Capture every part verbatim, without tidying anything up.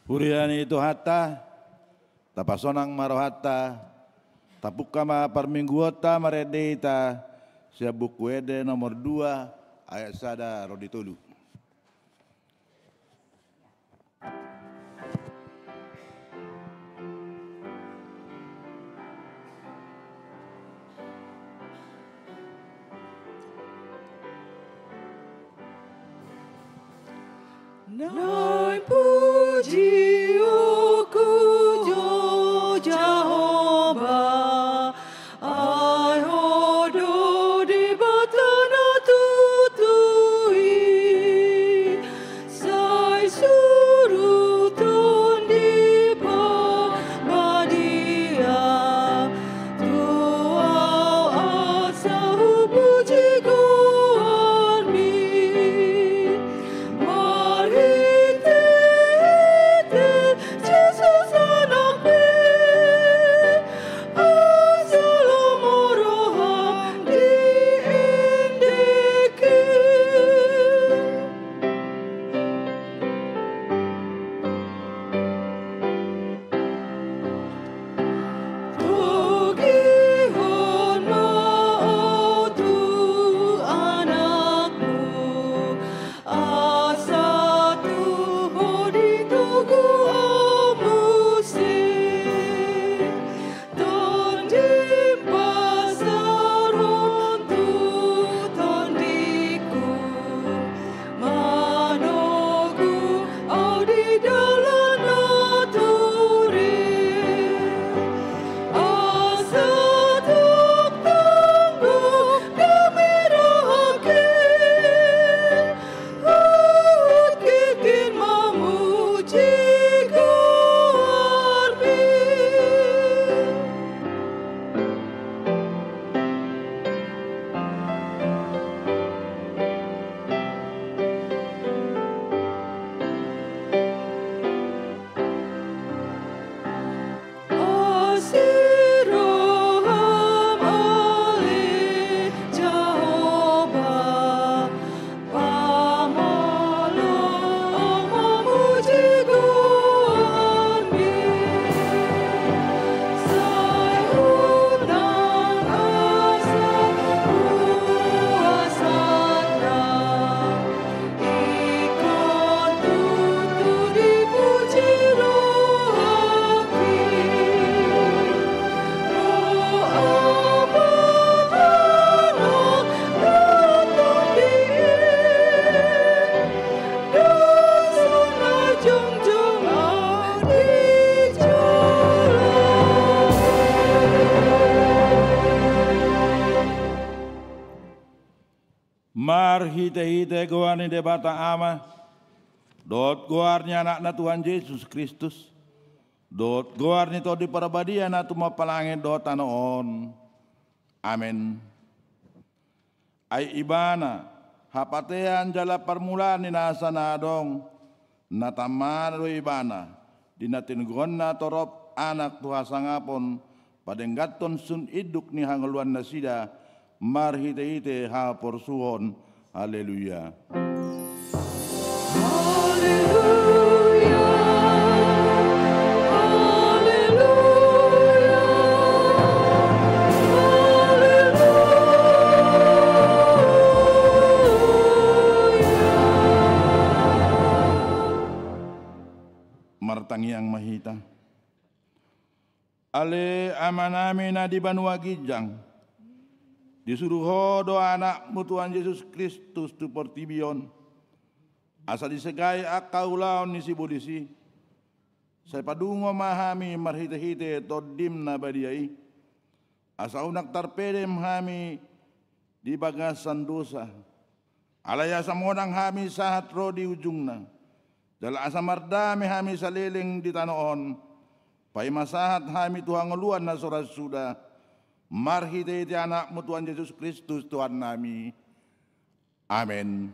Huria ni Tuhanta, tapasonang ma rohanta, tapungka ma parmingguonta marende hita sian Buku Ende nomor dua ayat sada ro di tolu. Naeng pujionku jo Jahowa, ai Ho do Debata na tutu i, sai suru Tondi Parbadia tu au asa hupuji goarMi. Marhitehite Jesus AnakMi, asa lomo rohaM di endekki. Togihon ma au tu AnakMu, asa tu Ho ditogu au muse. TondiM pasarothon tu tondingku, manogu au di dalan na torop, asa tongtong gok dame rohangki, huhut tingki mamuji goarMi. Asi rohaM ale Jahowa, pamalo au mamuji goarMi. Sai unang asa huasatna, ingkon tutu dipuji rohaMi. Roha ma tano dohot tondi i, dosa na jongjong au di jolo. Marhitehite goar ni Debata Ama, dohot goar ni AnakNa Tuhan Jesus Kristus, dohot goar ni Tondi Parbadia na tumompa langit dohot tano on. Amen. Ai Ibana, hapatean jala parmulaan ni nasa na adong, na tama do Ibana, di na tinoguhonna torop anak tu hasangapon, padengganhon sun induk ni hangoluan nasida, marhitehite haporsuhon. Haleluya. Haleluya. Haleluya. Haleluya. Martangiang ma hita. Ale Amanami na di banua ginjang, disuru Ho do AnakMu Tuhan Jesus Kristus tu portibi on, asa disegai angka ulaon ni sibolis i. Sai padungo ma hami marhitehite TondiM na badia i, asa unang tarpedem hami di bagasan dosa. Alai asa monang hami sahat ro di ujungna, jala asa mardame hami saleleng di tano on, paima sahat hami tu hangoluan na so ra suda, marhitehite AnakMu Tuhan Jesus Kristus Tuhannami. Amen.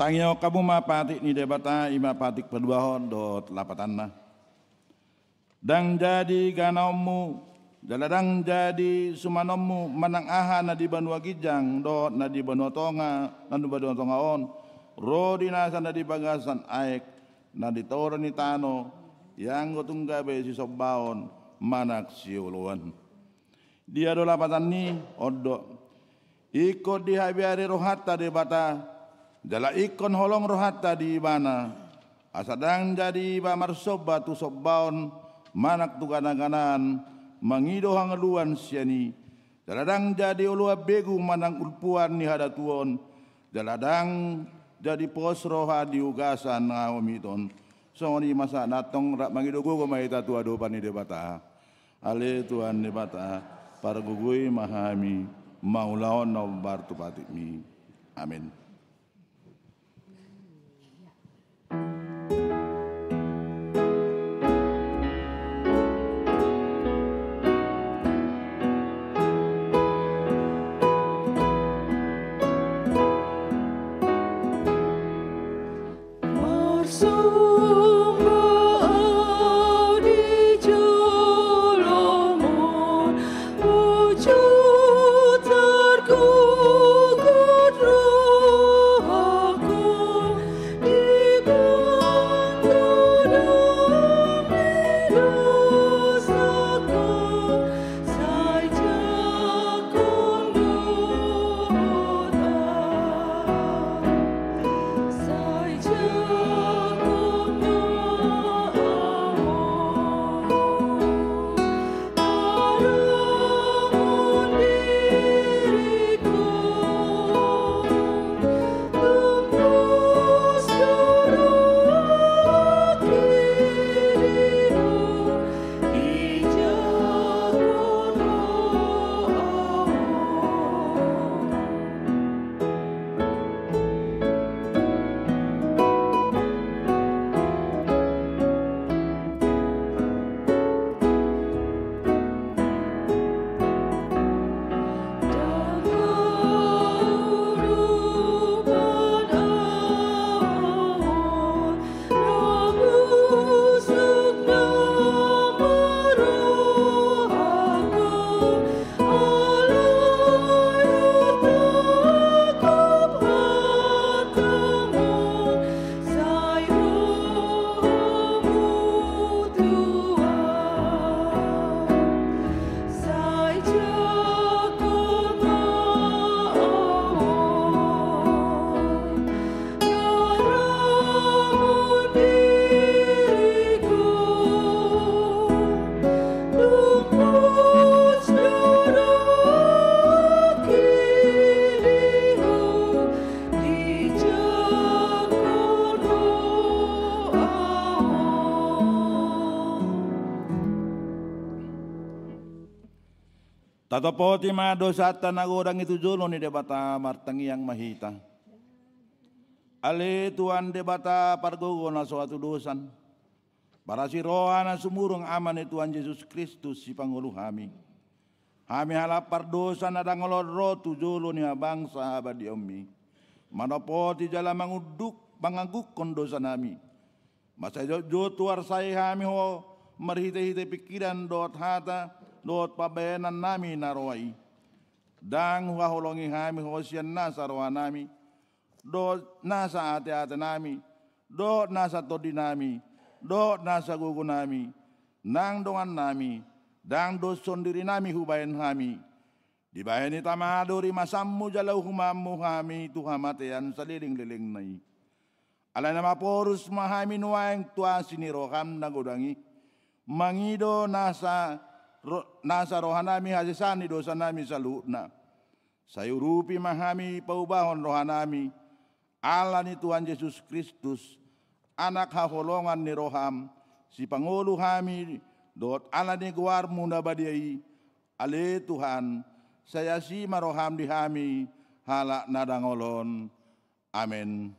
Tangihon hamu ma patik ni Debata, i ma patik paduahon dohot lapatanna. Ndang jadi ganaonmu, jala ndang jadi sumanonmu manang aha na di banua ginjang dohot na di banua tonga, na di banua tonga on, ro di nasa na di bagasan aek, na di toru ni tano, ianggo tung gabe sisombaon manang sioloan. Dia do lapatan ni on do. Ingkon dihabiari rohanta Debata, jala ingkon holong rohanta di Ibana. Asa ndang jadi iba marsomba tu sombaon manang tu ganaganaan, mangido hangoluan sian i. Jala ndang jadi oloan begu manang ulpuan ni hadatuon, jala ndang jadi pos roha di ugasan na hahomiton. Songon i ma sahat antong rap mangido gogo ma hita tu adopan ni Debata. Ale Tuhan Debata, pargogoi ma hami mangulahon na hombar tu patikmi. Amen. Tatopoti ma dosanta na godang i tu jolo ni Debata, martangiang ma hita. Ale Tuhan Debata pargogo na so hatudosan, barasi roha na sumurung Ama ni Tuhan Jesus Kristus sipangolu hami. Hami halak pardosa na dangolon ro tu jolo ni habangsa habadiaonmi, manopoti jala mangunduk, manganggungkon dosanami. Mansai jotjot huarsai hami ho marhitehite pingkiran dohot hata dohot pambahenannami na roa i. Ndang huhaholongi hami ho sian nasa rohanami, dohot nasa ateatenami, dohot nasa tondinami, dohot nasa gogonami, nang dongannami, ndang dos sondirinami hubahen hami. Dibahen hita ma do rimasanmu jala uhumanmu hami tu hamatean salelenglelengna i. Alai na maporus ma hami nuaeng tu asi ni roham na godang i, mangido nasa ro-, nasa rohanami hasesaan ni dosanami saluhutna. Sai urupi ma hami paubahon rohanami, ala ni Tuhan Jesus Kristus, Anak haholongan ni roham, sipangolu hami, dohot ala ni goarmu na badia i, ale Tuhan, sai asi ma roham di hami, halak na dangolon. Amen.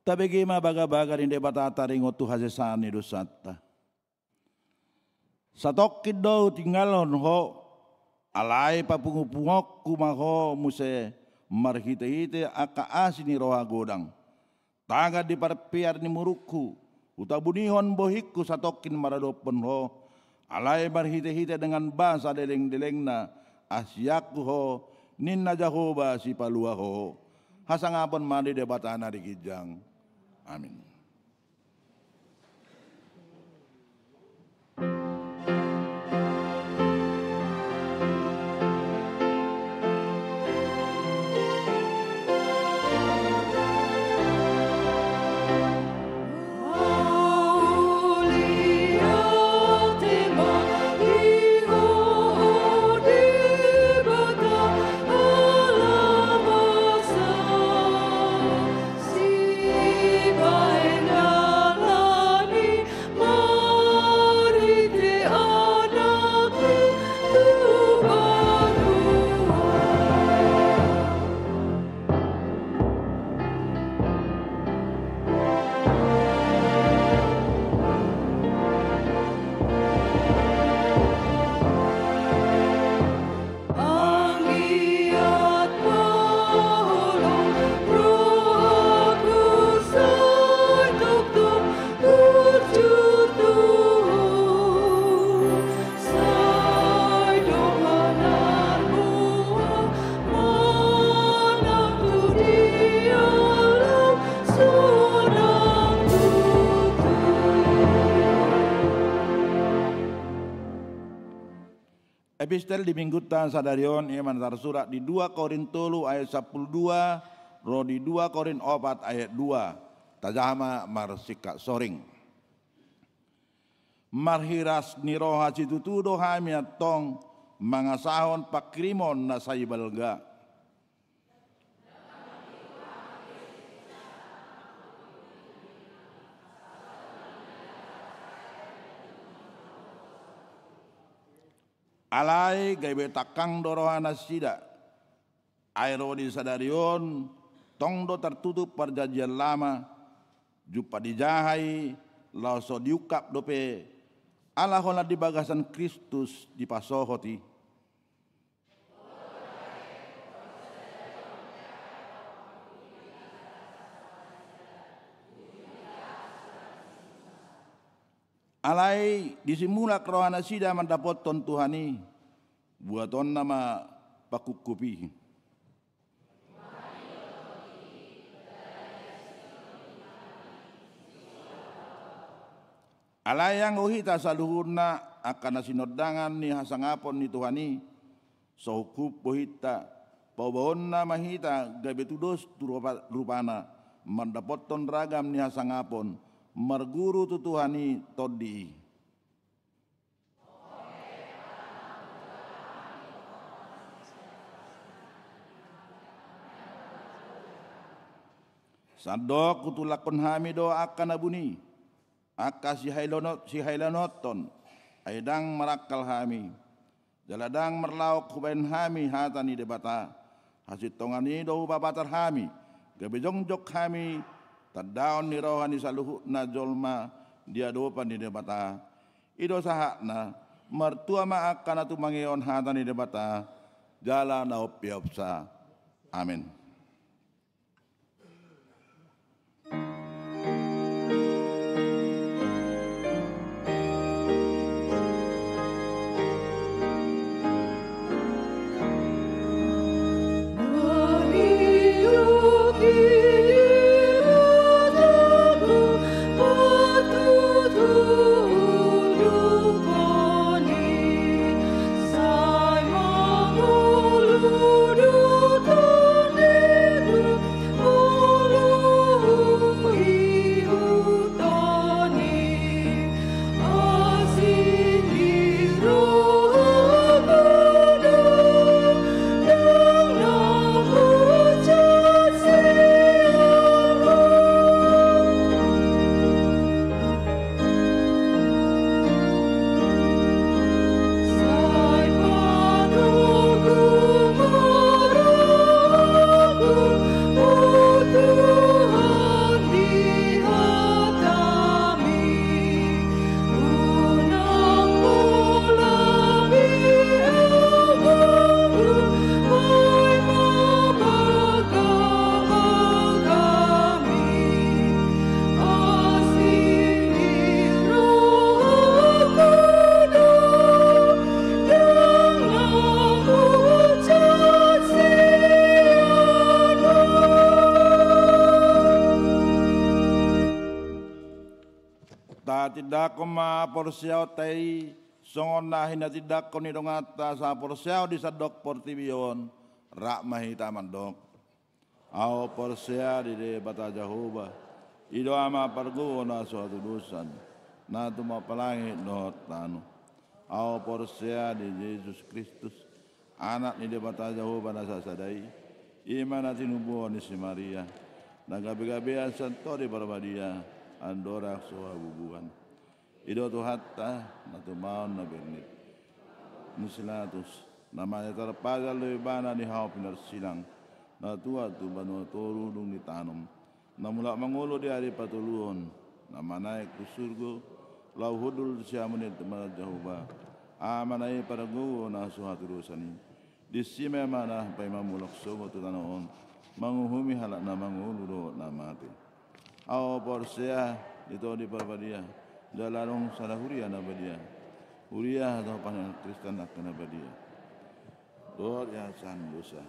Tabege ma bagabaga ni Debata taringot tu hasesaan ni dosanta. Satongkin do hutinggalhon ho, alai papungupungonku ma ho muse marhitehite angka asi ni roha godang. Tagan di parpear ni murukhu, hutabunihon bohingku satongkin maradophon ho, alai marhitehite dengan basa delengdelengna, asi angku ho, ninna Jahowa sipalua ho. Hasangapon ma di Debata na di ginjang. Amin. Epistel di minggunta sadari on, ia ma na tarsurat di dua Korint tolu ayat sampulu dua, ro di dua Korint opat ayat dua. Tajaha ma marsingkat soring. Marhiras ni roha situtu do hami antong mangasahon panghirimon na sai balga. Alai gabe tangkang do rohanasida. Ai ro di sadari on, tong do tartutup Parjanjian Lama, jumpang dijaha i, laos so diungkap dope, ala holan di bagasan Kristus dipasohot i. Alai disimulak rohanasida mandapothon Tuhan i, buatonna ma pangkupkup i. Alai anggo hita saluhutna angka na sinondangan ni hasangapon ni Tuhan i, so huphup bohinta, paubaonna ma hita gabe tudos tu rupa-, rupana, mandapothon ragam ni hasangapon, marguru tu Tuhan i tondi i. Sandok hutulakhon hami do angka na buni, angka sihailonot-, sihailonothon, ai ndang marangkal hami. Jala ndang marlaok hubaen hami hata ni Debata. Hasintongan i do hupapatar hami, gabe jongjong hami tandaon ni roha ni saluhutna jolma di adopan ni Debata. I do sahatna, martua ma angka na tumangihon hata ni Debata, jala na umpeopsa. Amen. Porseaonta i songon na hinatindangkon ni donganta saporseaon di sandok portibi on, rap ma hita mandok: Ahu porsea di Debata Jahowa, i do Ama pargogoi na so hatudosan, na tumompa langit dohot tano. Ahu porsea di Jesus Kristus, Anak ni Debata Jahowa na sasada i, i ma na tinubuhon ni si Maria, na gabegabean sian Tondi Parbadia, andorang so habubuhan. I do Tuhanta, na tumaon na bernit, ni si Pilatus, na mate tarpajal do ibana di hau pinarsilang, na tuat tu banua toru dung ditanom, na mulak mangolu di ari patoluhon, na manaek tu surgo, laho hundul tu siamun ni Debata Jahowa, Ama na i pargogoi na so hatudosan i. Disi ma ibana paima mulak sogot tu tano on, manguhumi halak na mangolu dohot na mate. Ahu porsea di Tondi Parbadia, jala adong sada huria na badia, huria hatopan ni halak Kristen angka na badia, dohot di hasesaan dosa,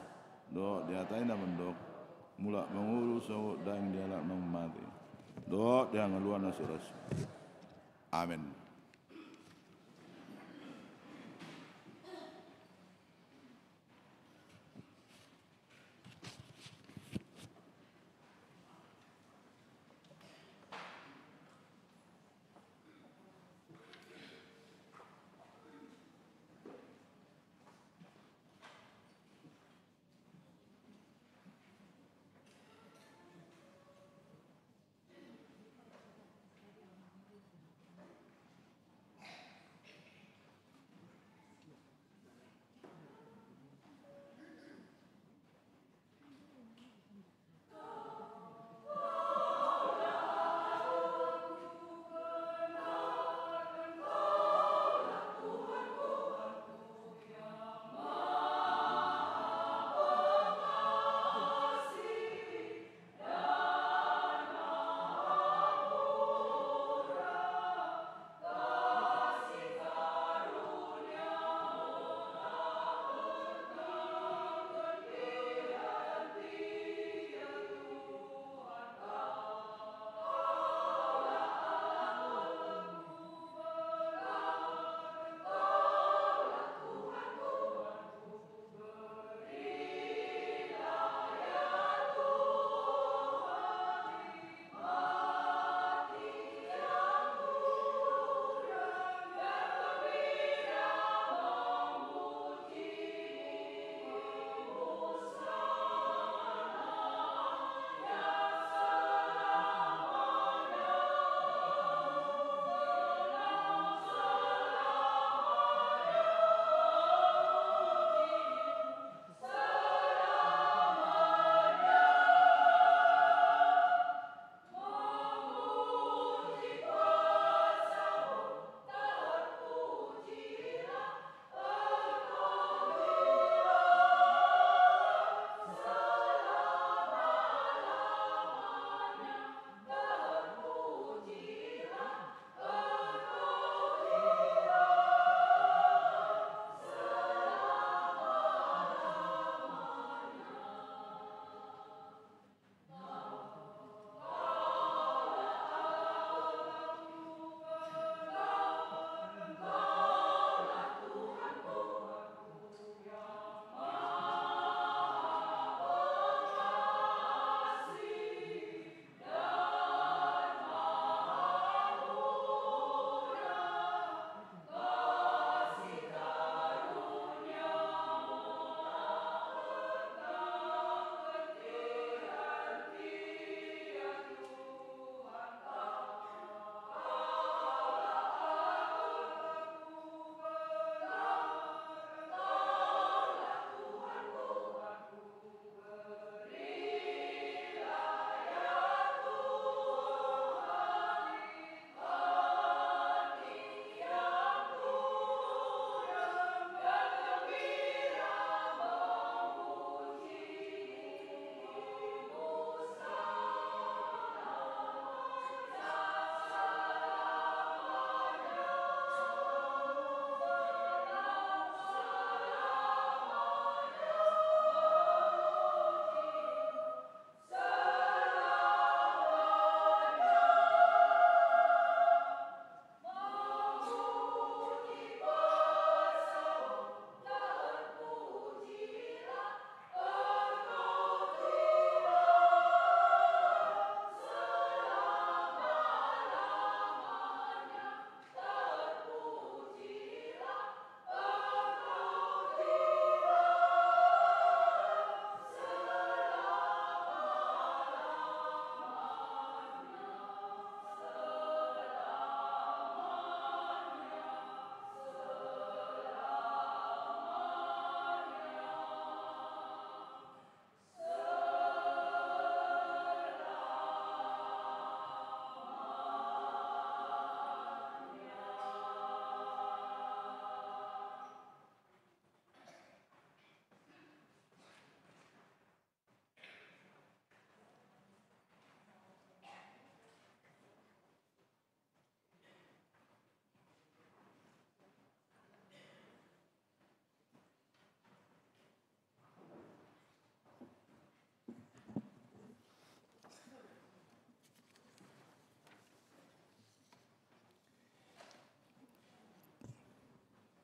dohot di hata i na mandok: Mulak mangolu sogot daging ni halak na mate, dohot di hangoluan na so ra suda. Amen.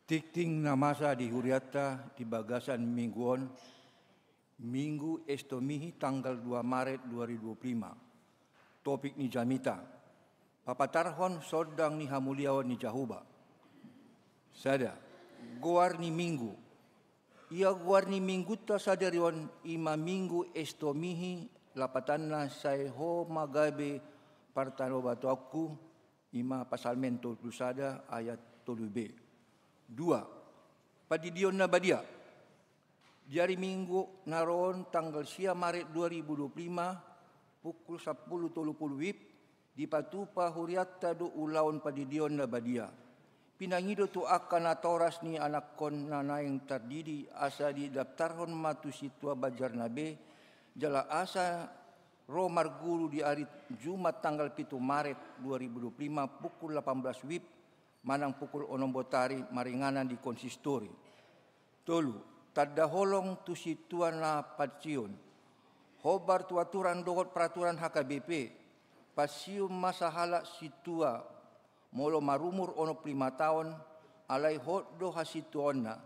Tingting na masa di hurianta di bagasan minggu on, Minggu Estomihi tanggal dua Maret dua ribu dua puluh lima. Topik ni jamita: Papatarhon sondang ni hamuliaon ni Jahowa. Sada. Goar ni minggu. Ia goar ni minggunta sadari on i ma Minggu Estomihi, lapatanna: Sai Ho ma gabe partanobatoanku, i ma Psalmen tolu pulu sada ayat tolu b. Dua. Pandidion na badia. Di ari Minggu na ro on tanggal sia Maret dua ribu dua puluh lima, pukul sampulu tolu pulu wib, dipatupa hurianta do ulaon pandidion na badia. Pinangido tu angka natoras ni anakkon na naeng tardidi asa didaptarhon ma tu sintua banjarna be, jala asa ro marguru di ari Jumat tanggal pitu Maret dua ribu dua puluh lima pukul lapan belas wib manang pukul onom botari maringanan di konsistori. Tolu. Tanda holong tu sintua na pansiun. Hombar tu aturan dohot peraturan H K B P, pansiun ma sahalak sintua molo marumur onom pulu lima taon, alai hot do hasintuaonna.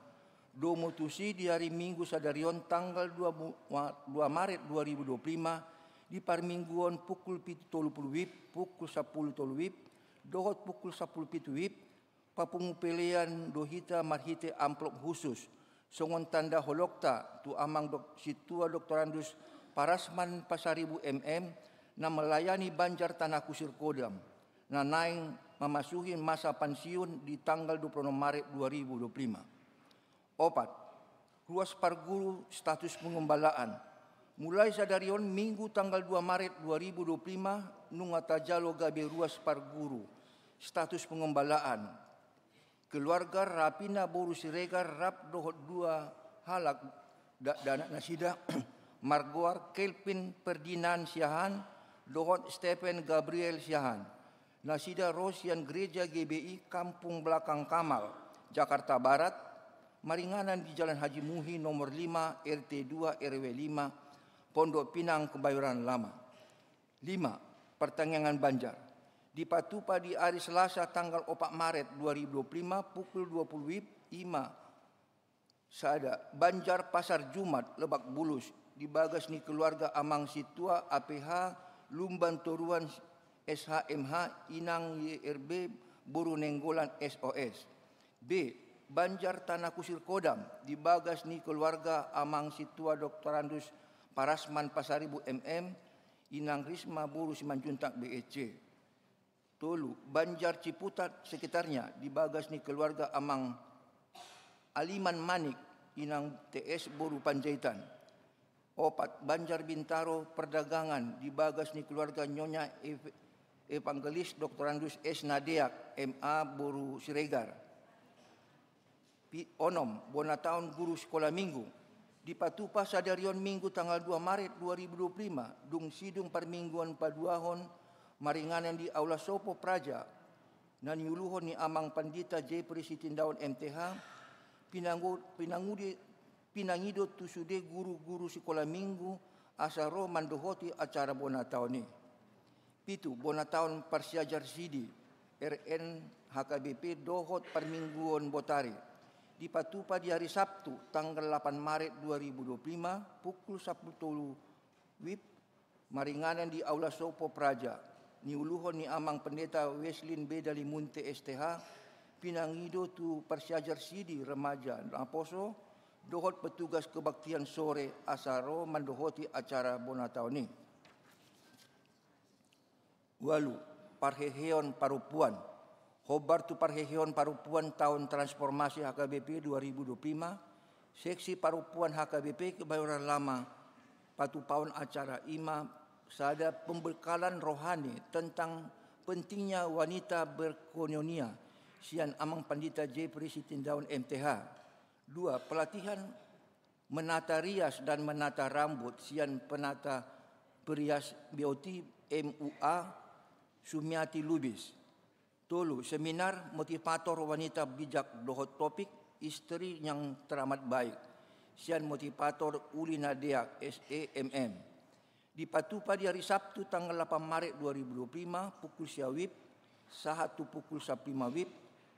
Domu tusi di ari Minggu sadari on tanggal dua mu-, wa-, dua Maret dua ribu dua puluh lima, di parmingguon pukul pitu tolu pulu wib, pukul sampulu tolu wib, dohot pukul sampulu pitu wib, papungu pelean do hita marhite amplop husus, songon tanda holongta tu amang dok-, sintua doktorandus Parasman Pasaribu M M, na melayani Banjar Tanah Kusir Kodam, na naeng mamasuhi masa pansiun di tanggal dua pulu onom Maret dua ribu dua puluh lima. Opat. Ruas parguru status pengembalaan. Mulai sadari on Minggu tanggal dua Maret dua ribu dua puluh lima, nunga tajalo gabe ruas parguru status pengembalaan. Keluarga Rapina boru Siregar rap dohot dua halak dakdanak nasida, margoar Kelvin Ferdinand Siahaan dohot Stephen Gabriel Siahaan. Nasida ro sian Gereja G B I Kampung Belakang Kamal, Jakarta Barat, maringanan di Jalan Haji Muhi nomor lima, R T dua, R W lima, Pondok Pinang, Kebayoran Lama. Lima. Partangiangan Banjar. Dipatupa di ari Selasa tanggal opat Maret dua ribu dua puluh lima pukul dua puluh wib, i ma sada, Banjar Pasar Jumat, Lebak Bulus, di bagas ni keluarga amang sintua A P H Lumban Toruan S H M H, inang Y R B boru Nainggolan S O S. B. Banjar Tanah Kusir Kodam, di bagas ni keluarga amang sintua Doktorandus Parasman Pasaribu M M, inang Risma boru Simanjuntak B E C. Tolu. Banjar Ciputat sekitarnya, di bagas ni keluarga amang Aliman Manik, inang T S boru Panjaitan. Opat. Banjar Bintaro Perdagangan, di bagas ni keluarga Nyonya Ev-, Evangelis Doktorandus S Nadeak M A boru Siregar. Pi-, onom. Bona taon guru sikola minggu. Dipatupa sadari on Minggu tanggal dua Maret dua ribu dua puluh lima, dung sidung parmingguan paduahon maringanan di Aula Sopo Praja, na niuluhon ni amang Pandita Jeffrey Sitindaon M T H, pinangu-, pinangudi-, pinangido tu sude guru-guru sikola minggu asa ro mandohoti acara bona taon i. Pitu. Bona taon parsiajar sidi, R N H K B P dohot parmingguon botari. Dipatupa di ari Sabtu tanggal lapan Maret dua ribu dua puluh lima pukul sampulu tolu wib, maringanan di Aula Sopo Praja, niuluhon ni amang Pendeta Weslin B Dalimunte S T H, pinangido tu parsiajar sidi remaja naposo dohot petugas kebaktian sore asa ro mandohoti acara bona taon i. Ualu. Parheheon parompuan. Hombar tu parheheon parompuan taon transformasi H K B P dua ribu dua puluh lima, seksi parompuan H K B P Kebayoran Lama patupaon acara i ma sada, pembekalan rohani tentang pentingnya wanita berkoinonia sian amang Pandita Jeffrey Sitindaon M T H. Dua. Pelatihan menata rias dan menata rambut sian penata perias B O T M U A Sumiati Lubis. Tolu. Seminar motivator wanita bijak dohot topik istri yang teramat baik sian motivator Uli Nadeak S E M M. Dipatupa di ari Sabtu tanggal lapan Maret dua ribu dua puluh lima pukul sia wib sahat tu pukul sampulu lima wib,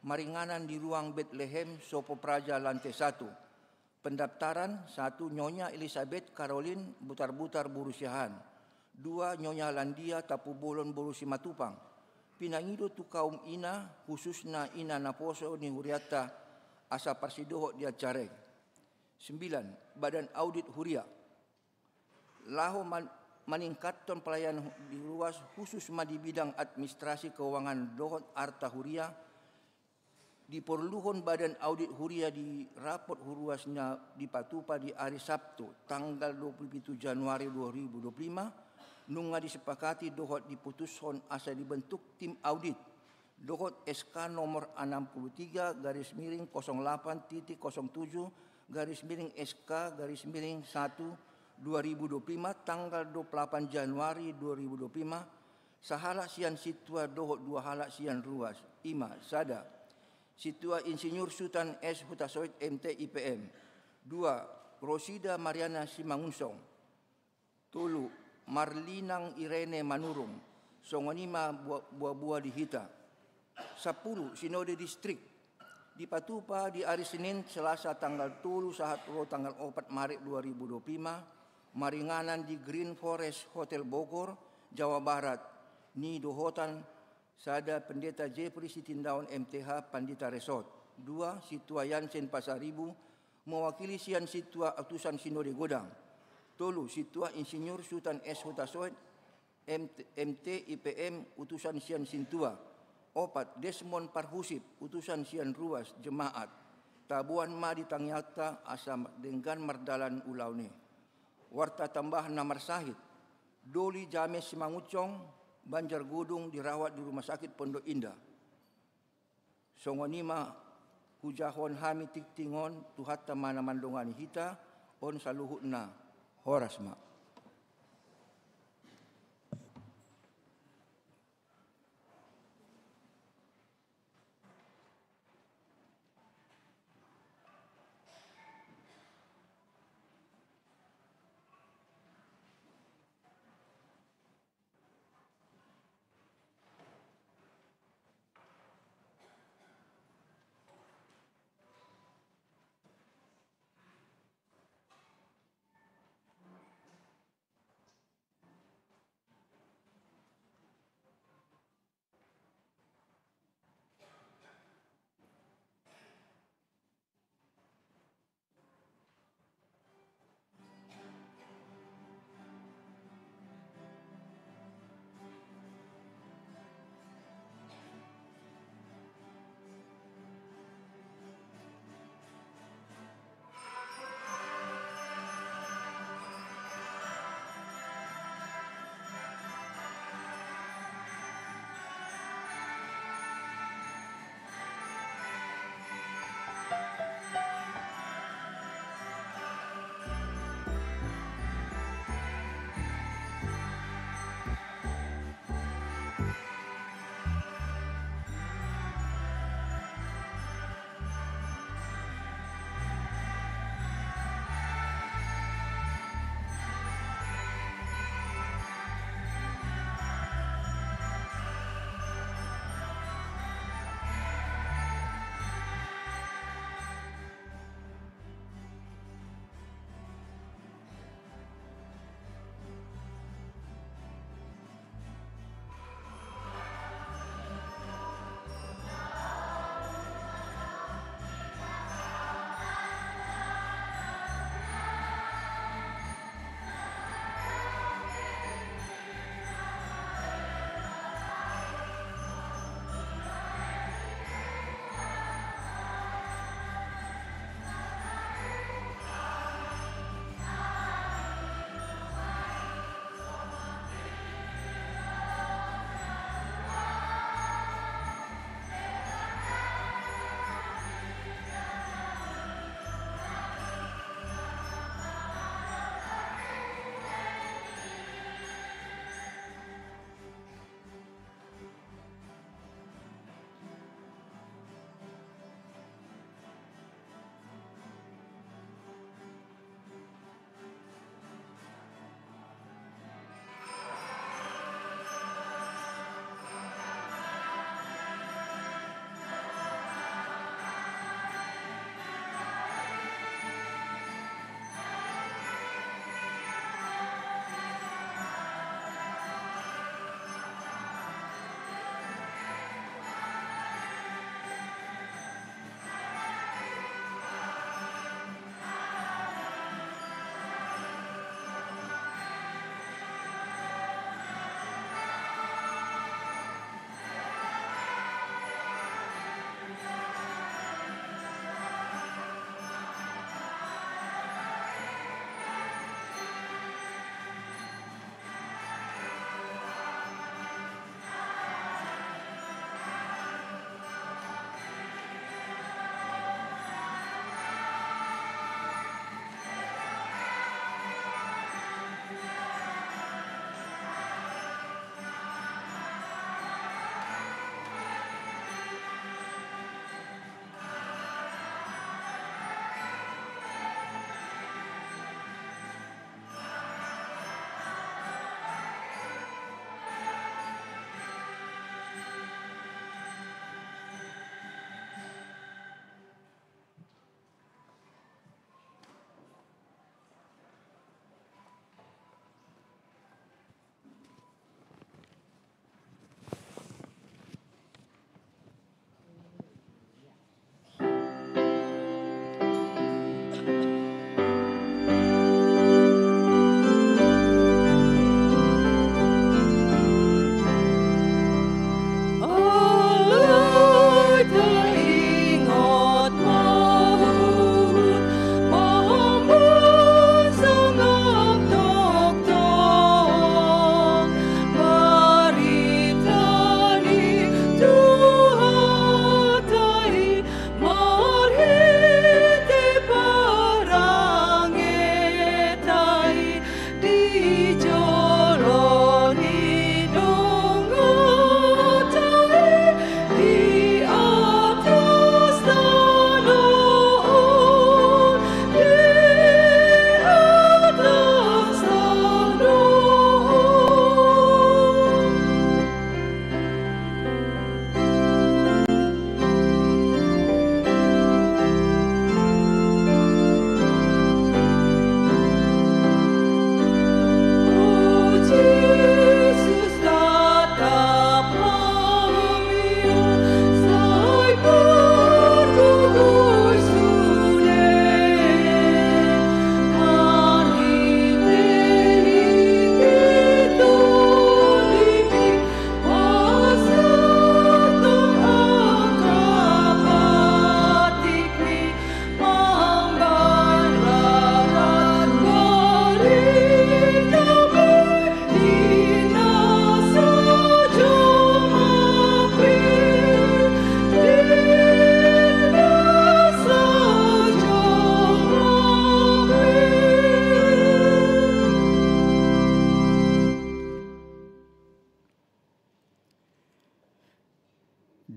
Maringanan di ruang Betlehem, Sopo Praja, lantai satu. Pendaftaran: satu, Nyonya Elisabeth Caroline Butarbutar boru Siahaan. Dua, Nyonya Landia Tampubolon boru Simatupang. Pinangido tu kaum ina, khususna ina naposo ni hurianta, asa parsidohot di acara i. Sembilan, Badan Audit Huria. Laho man-, maningkathon pelayanan hu-, di ruas, khusus ma di bidang administrasi keuangan dohot arta huria, diporluhon Badan Audit Huria di rapot huruas na dipatupa di ari Sabtu, tanggal dua puluh pitu Januari dua ribu dua puluh lima, nunga disepakati dohot diputushon asa dibentuk tim audit, dohot S K nomor enam puluh tiga garis miring kosong delapan titik kosong tujuh garis miring S K garis miring satu dua ribu dua puluh lima, tanggal dua puluh delapan Januari dua ribu dua puluh lima, sahalak sian sintua dohot dua halak sian ruas, i ma: sada, Sintua Insinyur Sutan S Hutasoit, M T, I P M. Dua, Rosida Mariana Simangunsong. Tolu, Marlinang Irene Manurung. Songon i ma bua-, buabua di hita. Sampulu, Sinode Distrik. Dipatupa di ari Senin, Selasa tanggal tolu sahat ro tanggal opat Maret dua ribu dua puluh lima, maringanan di Green Forest Hotel Bogor, Jawa Barat, nidohotan sada Pendeta Jeffrey Sitindaon, M T H, Pandita Resort. Dua, Sintua Yansen Pasaribu, mewakili sian Sintua Utusan Sinode Godang. Tolu, Sintua Insinyur Sutan S Hutasoit, M T, M T, I P M, utusan sian sintua. Opat, Desmond Parhusip, utusan sian ruas, jemaat. Taboan ma di tangiangta asa denggan mardalan ulaon i. Warta tambahan na marsahit. Doli James Simangunsong, Banjar Godung, dirawat di Rumah Sakit Pondok Indah. Songon i ma hujahahon hami tingting on, Tuhanta ma na mandongani hita on saluhutna. Horas ma.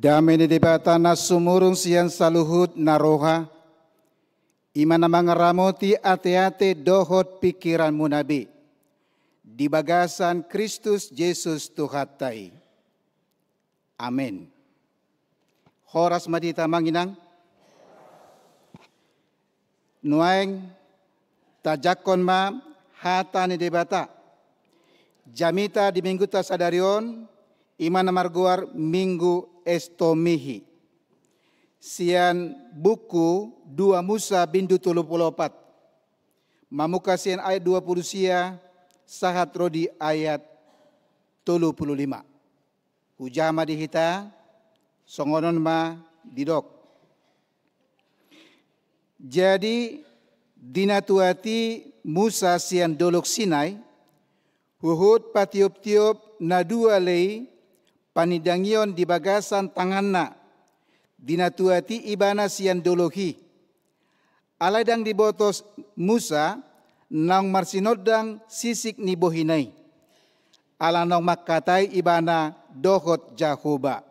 Dame ni Debata na sumurung sian saluhut na roha, i ma na mangaramoti ateate dohot pingkiranmuna be, di bagasan Kristus Jesus Tuhanta i. Amen. Horas ma di hita, Amang Inang. Nuaeng tajangkon ma hata ni Debata. Jamita di minggunta sadari on, i ma na margoar Minggu Estomihi. Sian buku dua Musa bindu tolu pulu opat. Mamungka sian ayat dua pulu sia sahat ro di ayat tolu pulu lima. Hujaha ma di hita, songon on ma didok. Jadi, dinatuati Musa sian Dolok Sinai, huhut patioptiop na dua lei panindangion di bagasan tanganna, dinatuati ibana sian dolok i. Alai ndang diboto Musa naung marsinondang sisik ni bohina i, ala naung mangkatai ibana dohot Jahowa.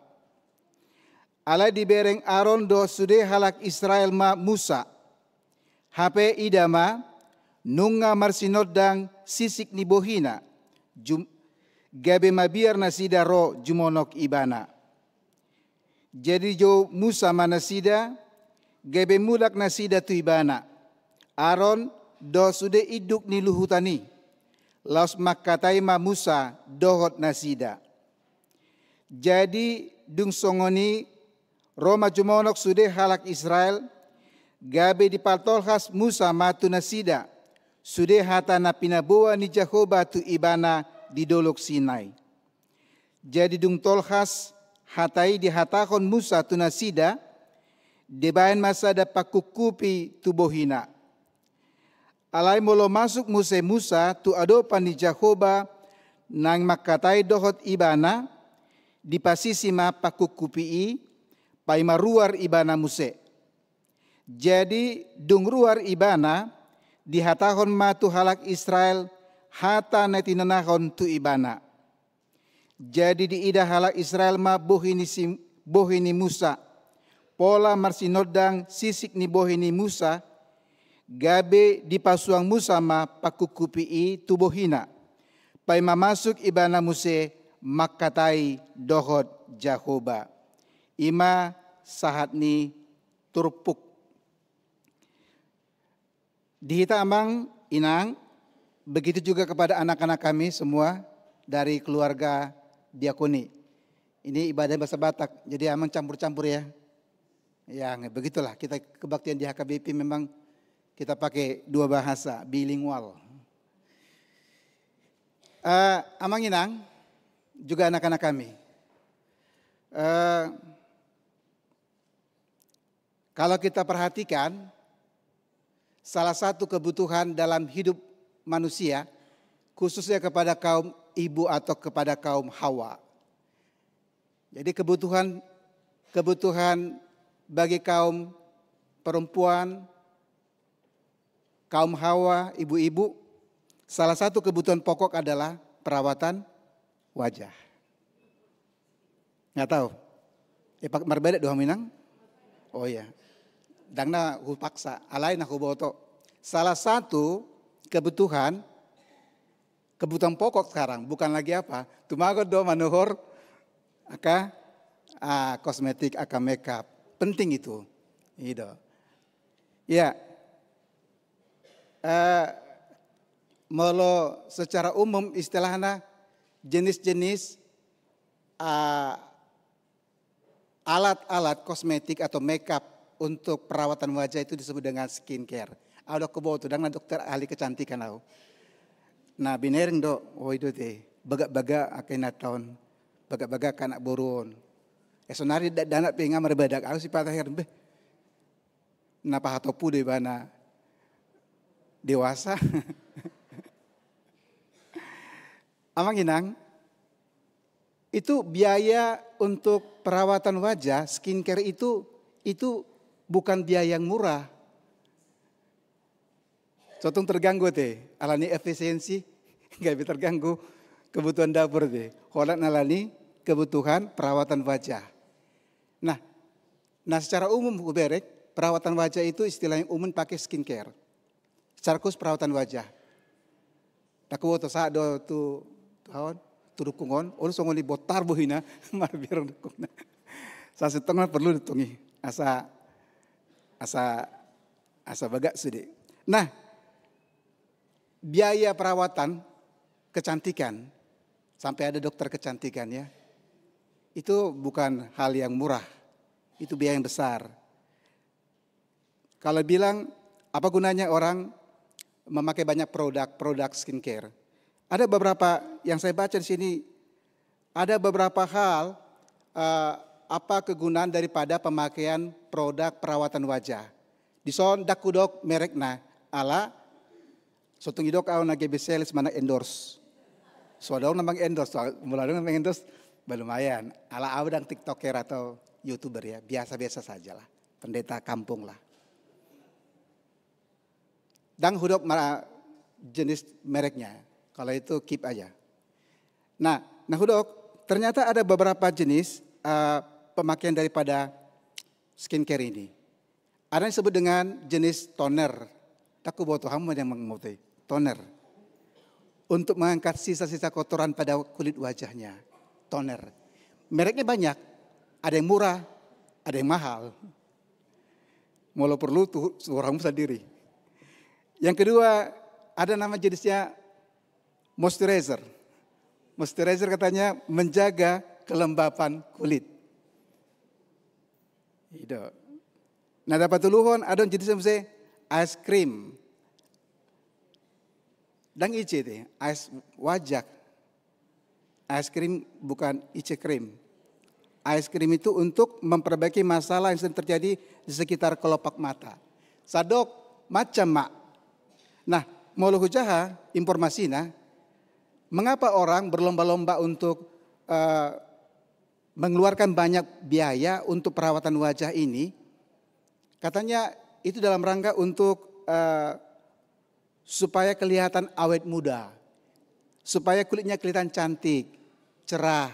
Alai dibereng Aron dohot sude halak Israel ma Musa. Hape ida ma, nunga marsinondang sisik ni bohina, jum-, gabe mabiar nasida ro jumonok ibana. Jadi jou Musa ma nasida, gabe mulak nasida tu ibana, Aron dohot sude induk ni luhutan i, laos mangkatai ma Musa dohot nasida. Jadi dung songon i ro ma jumonok sude halak Israel, gabe dipatolhas Musa ma tu nasida sude hata na pinaboa ni Jahowa tu ibana di Dolok Sinai. Jadi dung tolhas hata i dihatahon Musa tu nasida, dibaen ma sada pangkupkupi tu bohina. Alai molo masuk muse Musa tu adopan ni Jahowa naeng mangkatai dohot ibana, dipasisi ma pangkupkupi i, paima ruar ibana muse. Jadi dung ruar ibana, dihatahon ma tu halak Israel hata na tinonahon tu ibana. Jadi diida halak Israel ma bohi ni si-, bohi ni Musa, pola marsinondang sisik ni bohi ni Musa, gabe dipasuang Musa ma pangkupkupi i tu bohina, paima masuk ibana muse mangkatai dohot Jahowa. I ma sahat ni turpuk. Di hita Amang Inang, begitu juga kepada anak-anak kami semua dari keluarga diakoni. Ini ibadah bahasa Batak, jadi Amang campur-campur ya. Ya, begitulah kita kebaktian di H K B P memang kita pakai dua bahasa, bilingual. Eh, Amang Inang, juga anak-anak kami. Eh, Kalau kita perhatikan, salah satu kebutuhan dalam hidup manusia, khususnya kepada kaum ibu atau kepada kaum hawa. Jadi kebutuhan, kebutuhan bagi kaum perempuan, kaum hawa, ibu-ibu, salah satu kebutuhan pokok adalah perawatan wajah. Nggak tahu. Eh, pak-, marbeda dua minang? Oh iya. Ndang na hupaksa, alai na huboto. Salah satu kebutuhan, kebutuhan pokok sekarang, bukan lagi apa, tumagon do manuhor angka, ah, kosmetik, angka makeup. Penting itu. Gitu. Ya. Eh, molo secara umum istilahna jenis-jenis, ah, alat-alat kosmetik atau makeup untuk perawatan wajah itu disebut dengan skincare. Au do huboto, ndang na dokter ahli kecantikan au. Na binereng do, oh, i do te, bagak-bagak angka inanta on, bagak-bagak angka anak boru on. Eh, sonari da-, dakdanak pe nga marbadak, au sipata heran, beh. Na pahatop do ibana dewasa. Amang Inang, itu biaya untuk perawatan wajah, skincare itu, itu bukan biaya yang murah. Sotung terganggu te, alani efisiensi, gabe terganggu kebutuhan dapur te. Holan alani kebutuhan perawatan wajah. Nah, nah, secara umum huberek, perawatan wajah itu istilah yang umum pakai skincare. Secara khusus perawatan wajah. Ndang huboto sahat do tu, tu aon, tu dungkung on, olo songon i bontar bohina, marbiar dungkungna. Sasintongna perlu ditongi. Asa, asa, asa bagak sude. Nah, biaya perawatan kecantikan, sampai ada dokter kecantikan ya, itu bukan hal yang murah, itu biaya yang besar. Kalau bilang, apa gunanya orang memakai banyak produk, produk skincare? Ada beberapa yang saya baca di sini, ada beberapa hal, eh, apa kegunaan daripada pemakaian produk perawatan wajah. Dison ndang hudok merekna, ala so tung didok au na gabe sales manang endorse. So adong na mang-endorse, so molo adong na mang-endorse, bah lumayan. Ala au ndang TikToker atau YouTuber ya, biasa-biasa saja lah. Pendeta kampung lah. Ndang hudok ma-, jenis mereknya. Kalau itu keep aja. Nah, nah hudok, ternyata ada beberapa jenis, eh, pemakaian daripada skincare ini. Ada yang disebut dengan jenis toner. Ndang huboto, hamu ma yang mengerti. Toner. Untuk mengangkat sisa-sisa kotoran pada kulit wajahnya. Toner. Mereknya banyak. Ada yang murah, ada yang mahal. Molo perlu tu, tu rohamu sendiri. Yang kedua, ada nama jenisnya moisturizer. Moisturizer katanya menjaga kelembapan kulit. I do. Na patoluhon, adong jenisna muse ice cream. Ndang ice te, ice wajak. Ice cream bukan ice cream. Ice cream itu untuk memperbaiki masalah yang sering terjadi di sekitar kelopak mata. Sadok macam ma. Nah, molo hujaha informasinya, mengapa orang berlomba-lomba untuk, eh, mengeluarkan banyak biaya untuk perawatan wajah ini? Katanya itu dalam rangka untuk, eh, supaya kelihatan awet muda, supaya kulitnya kelihatan cantik, cerah,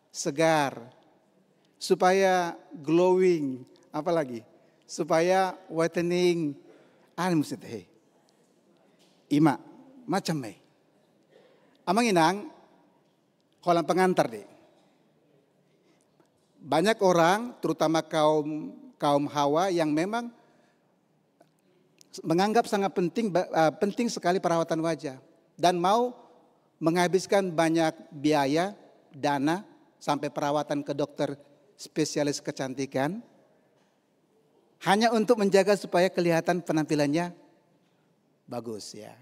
segar, supaya glowing, apalagi supaya whitening, anu muse te. Ima, macam ma i. Amang inang, holan pengantar deh. Banyak orang, terutama kaum, kaum hawa yang memang menganggap sangat penting, ba-, eh, penting sekali perawatan wajah dan mau menghabiskan banyak biaya, dana, sampai perawatan ke dokter spesialis kecantikan hanya untuk menjaga supaya kelihatan penampilannya bagus ya.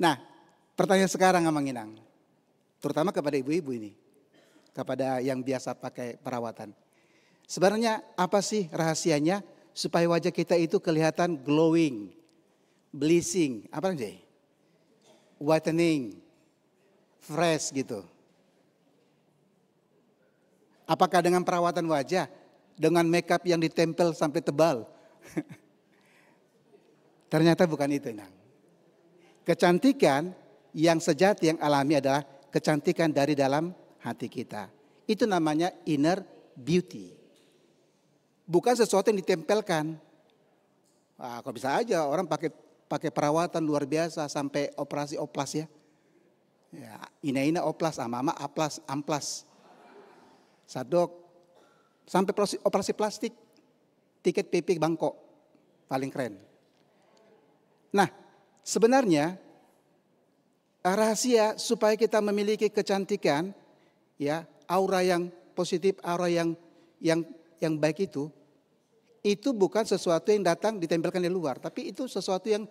Nah, pertanyaan sekarang, Amang Inang, terutama kepada ibu-ibu ini, kepada yang biasa pakai perawatan. Sebenarnya apa sih rahasianya supaya wajah kita itu kelihatan glowing, bleaching, apa lagi? Whitening, fresh gitu. Apakah dengan perawatan wajah, dengan makeup yang ditempel sampai tebal? Ternyata bukan itu, Inang. Kecantikan yang sejati, yang alami adalah kecantikan dari dalam hati kita. Itu namanya inner beauty. Bukan sesuatu yang ditempelkan. Ah, kok bisa aja orang pakai, pakai perawatan luar biasa sampai operasi oplas ya. Ya, ina-ina oplas, ama-ama aplas, amplas. Sadok, sampai operasi, operasi plastik, tiket P P bangkok, paling keren. Nah, sebenarnya, eh, rahasia supaya kita memiliki kecantikan, ya, aura yang positif, aura yang, yang, yang baik itu, itu bukan sesuatu yang datang ditempelkan dari luar, tapi itu sesuatu yang,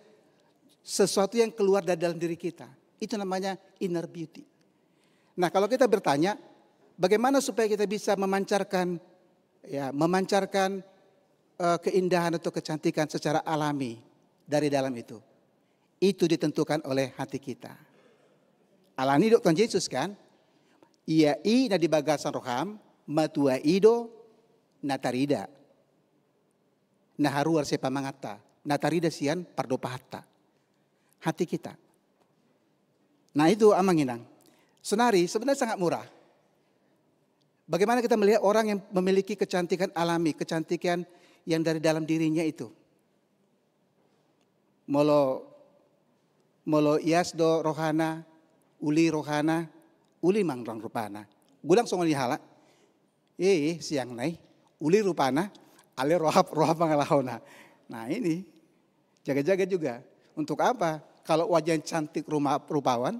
sesuatu yang keluar dari dalam diri kita. Itu namanya inner beauty. Nah, kalau kita bertanya, bagaimana supaya kita bisa memancarkan, ya, memancarkan, eh, keindahan atau kecantikan secara alami dari dalam itu? Itu ditentukan oleh hati kita. Alani didok Tuhan Yesus kan, ia i na di bagasan roham, matua i do na tarida. Na haruar sian pamanganta, na tarida sian pardopahanta. Hati kita. Nah itu, Amang Inang. Sonari sebenarnya sangat murah. Bagaimana kita melihat orang yang memiliki kecantikan alami, kecantikan yang dari dalam dirinya itu? Molo, molo ias do rohana, uli rohana, uli manang rupana. Godang songon i halak, eh, siang nai, uli rupana, ale rohap, rohap mangalahona. Nah, ini, jaga-jaga juga. Untuk apa? Kalau wajah cantik, ruma-, rupawan,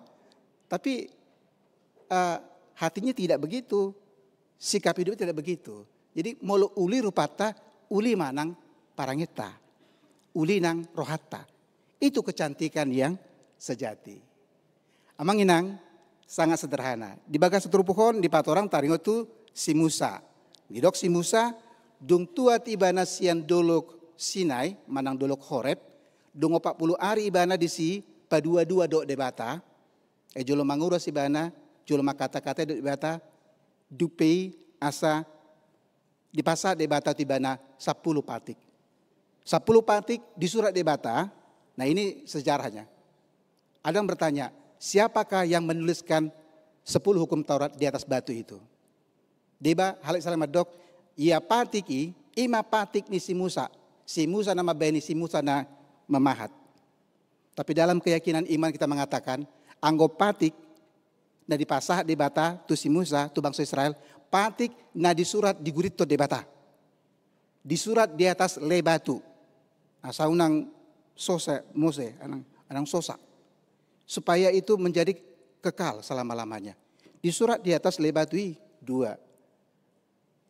tapi, eh, hatinya tidak begitu, sikap hidupnya tidak begitu. Jadi, molo uli rupanta, uli manang parangenta, uli nang rohanta. Itu kecantikan yang sejati. Amang inang, sangat sederhana. Di bagasan turpuk on, dipatorang taringot tu si Musa. Didok si Musa, dung tuat ibana sian dolok Sinai, manang dolok Horeb, dung opat pulu ari ibana disi, padua-dua dohot Debata, eh, jolo manguras ibana, jolo mangkatai-katai dohot Debata, dung pe i asa dipasahat Debata tu ibana sampulu patik. Sampulu patik disurat Debata, nah, ini sejarahnya. Ada yang bertanya, siapakah yang menuliskan sepuluh hukum Taurat di atas batu itu? Deba, halak Israel mandok, ia patik i, i ma patik ni si Musa. Si Musa na mambaen i, si Musa na mamahat. Tapi dalam keyakinan iman kita mengatakan, anggo patik na dipasahat Debata tu si Musa, tu bangso Israel, patik na disurat di guriton Debata. Disurat di atas lei batu. Asa unang sosa Mose, unang, unang sosa. Supaya itu menjadi kekal selama-lamanya. Disurat di atas lei batu i, dua.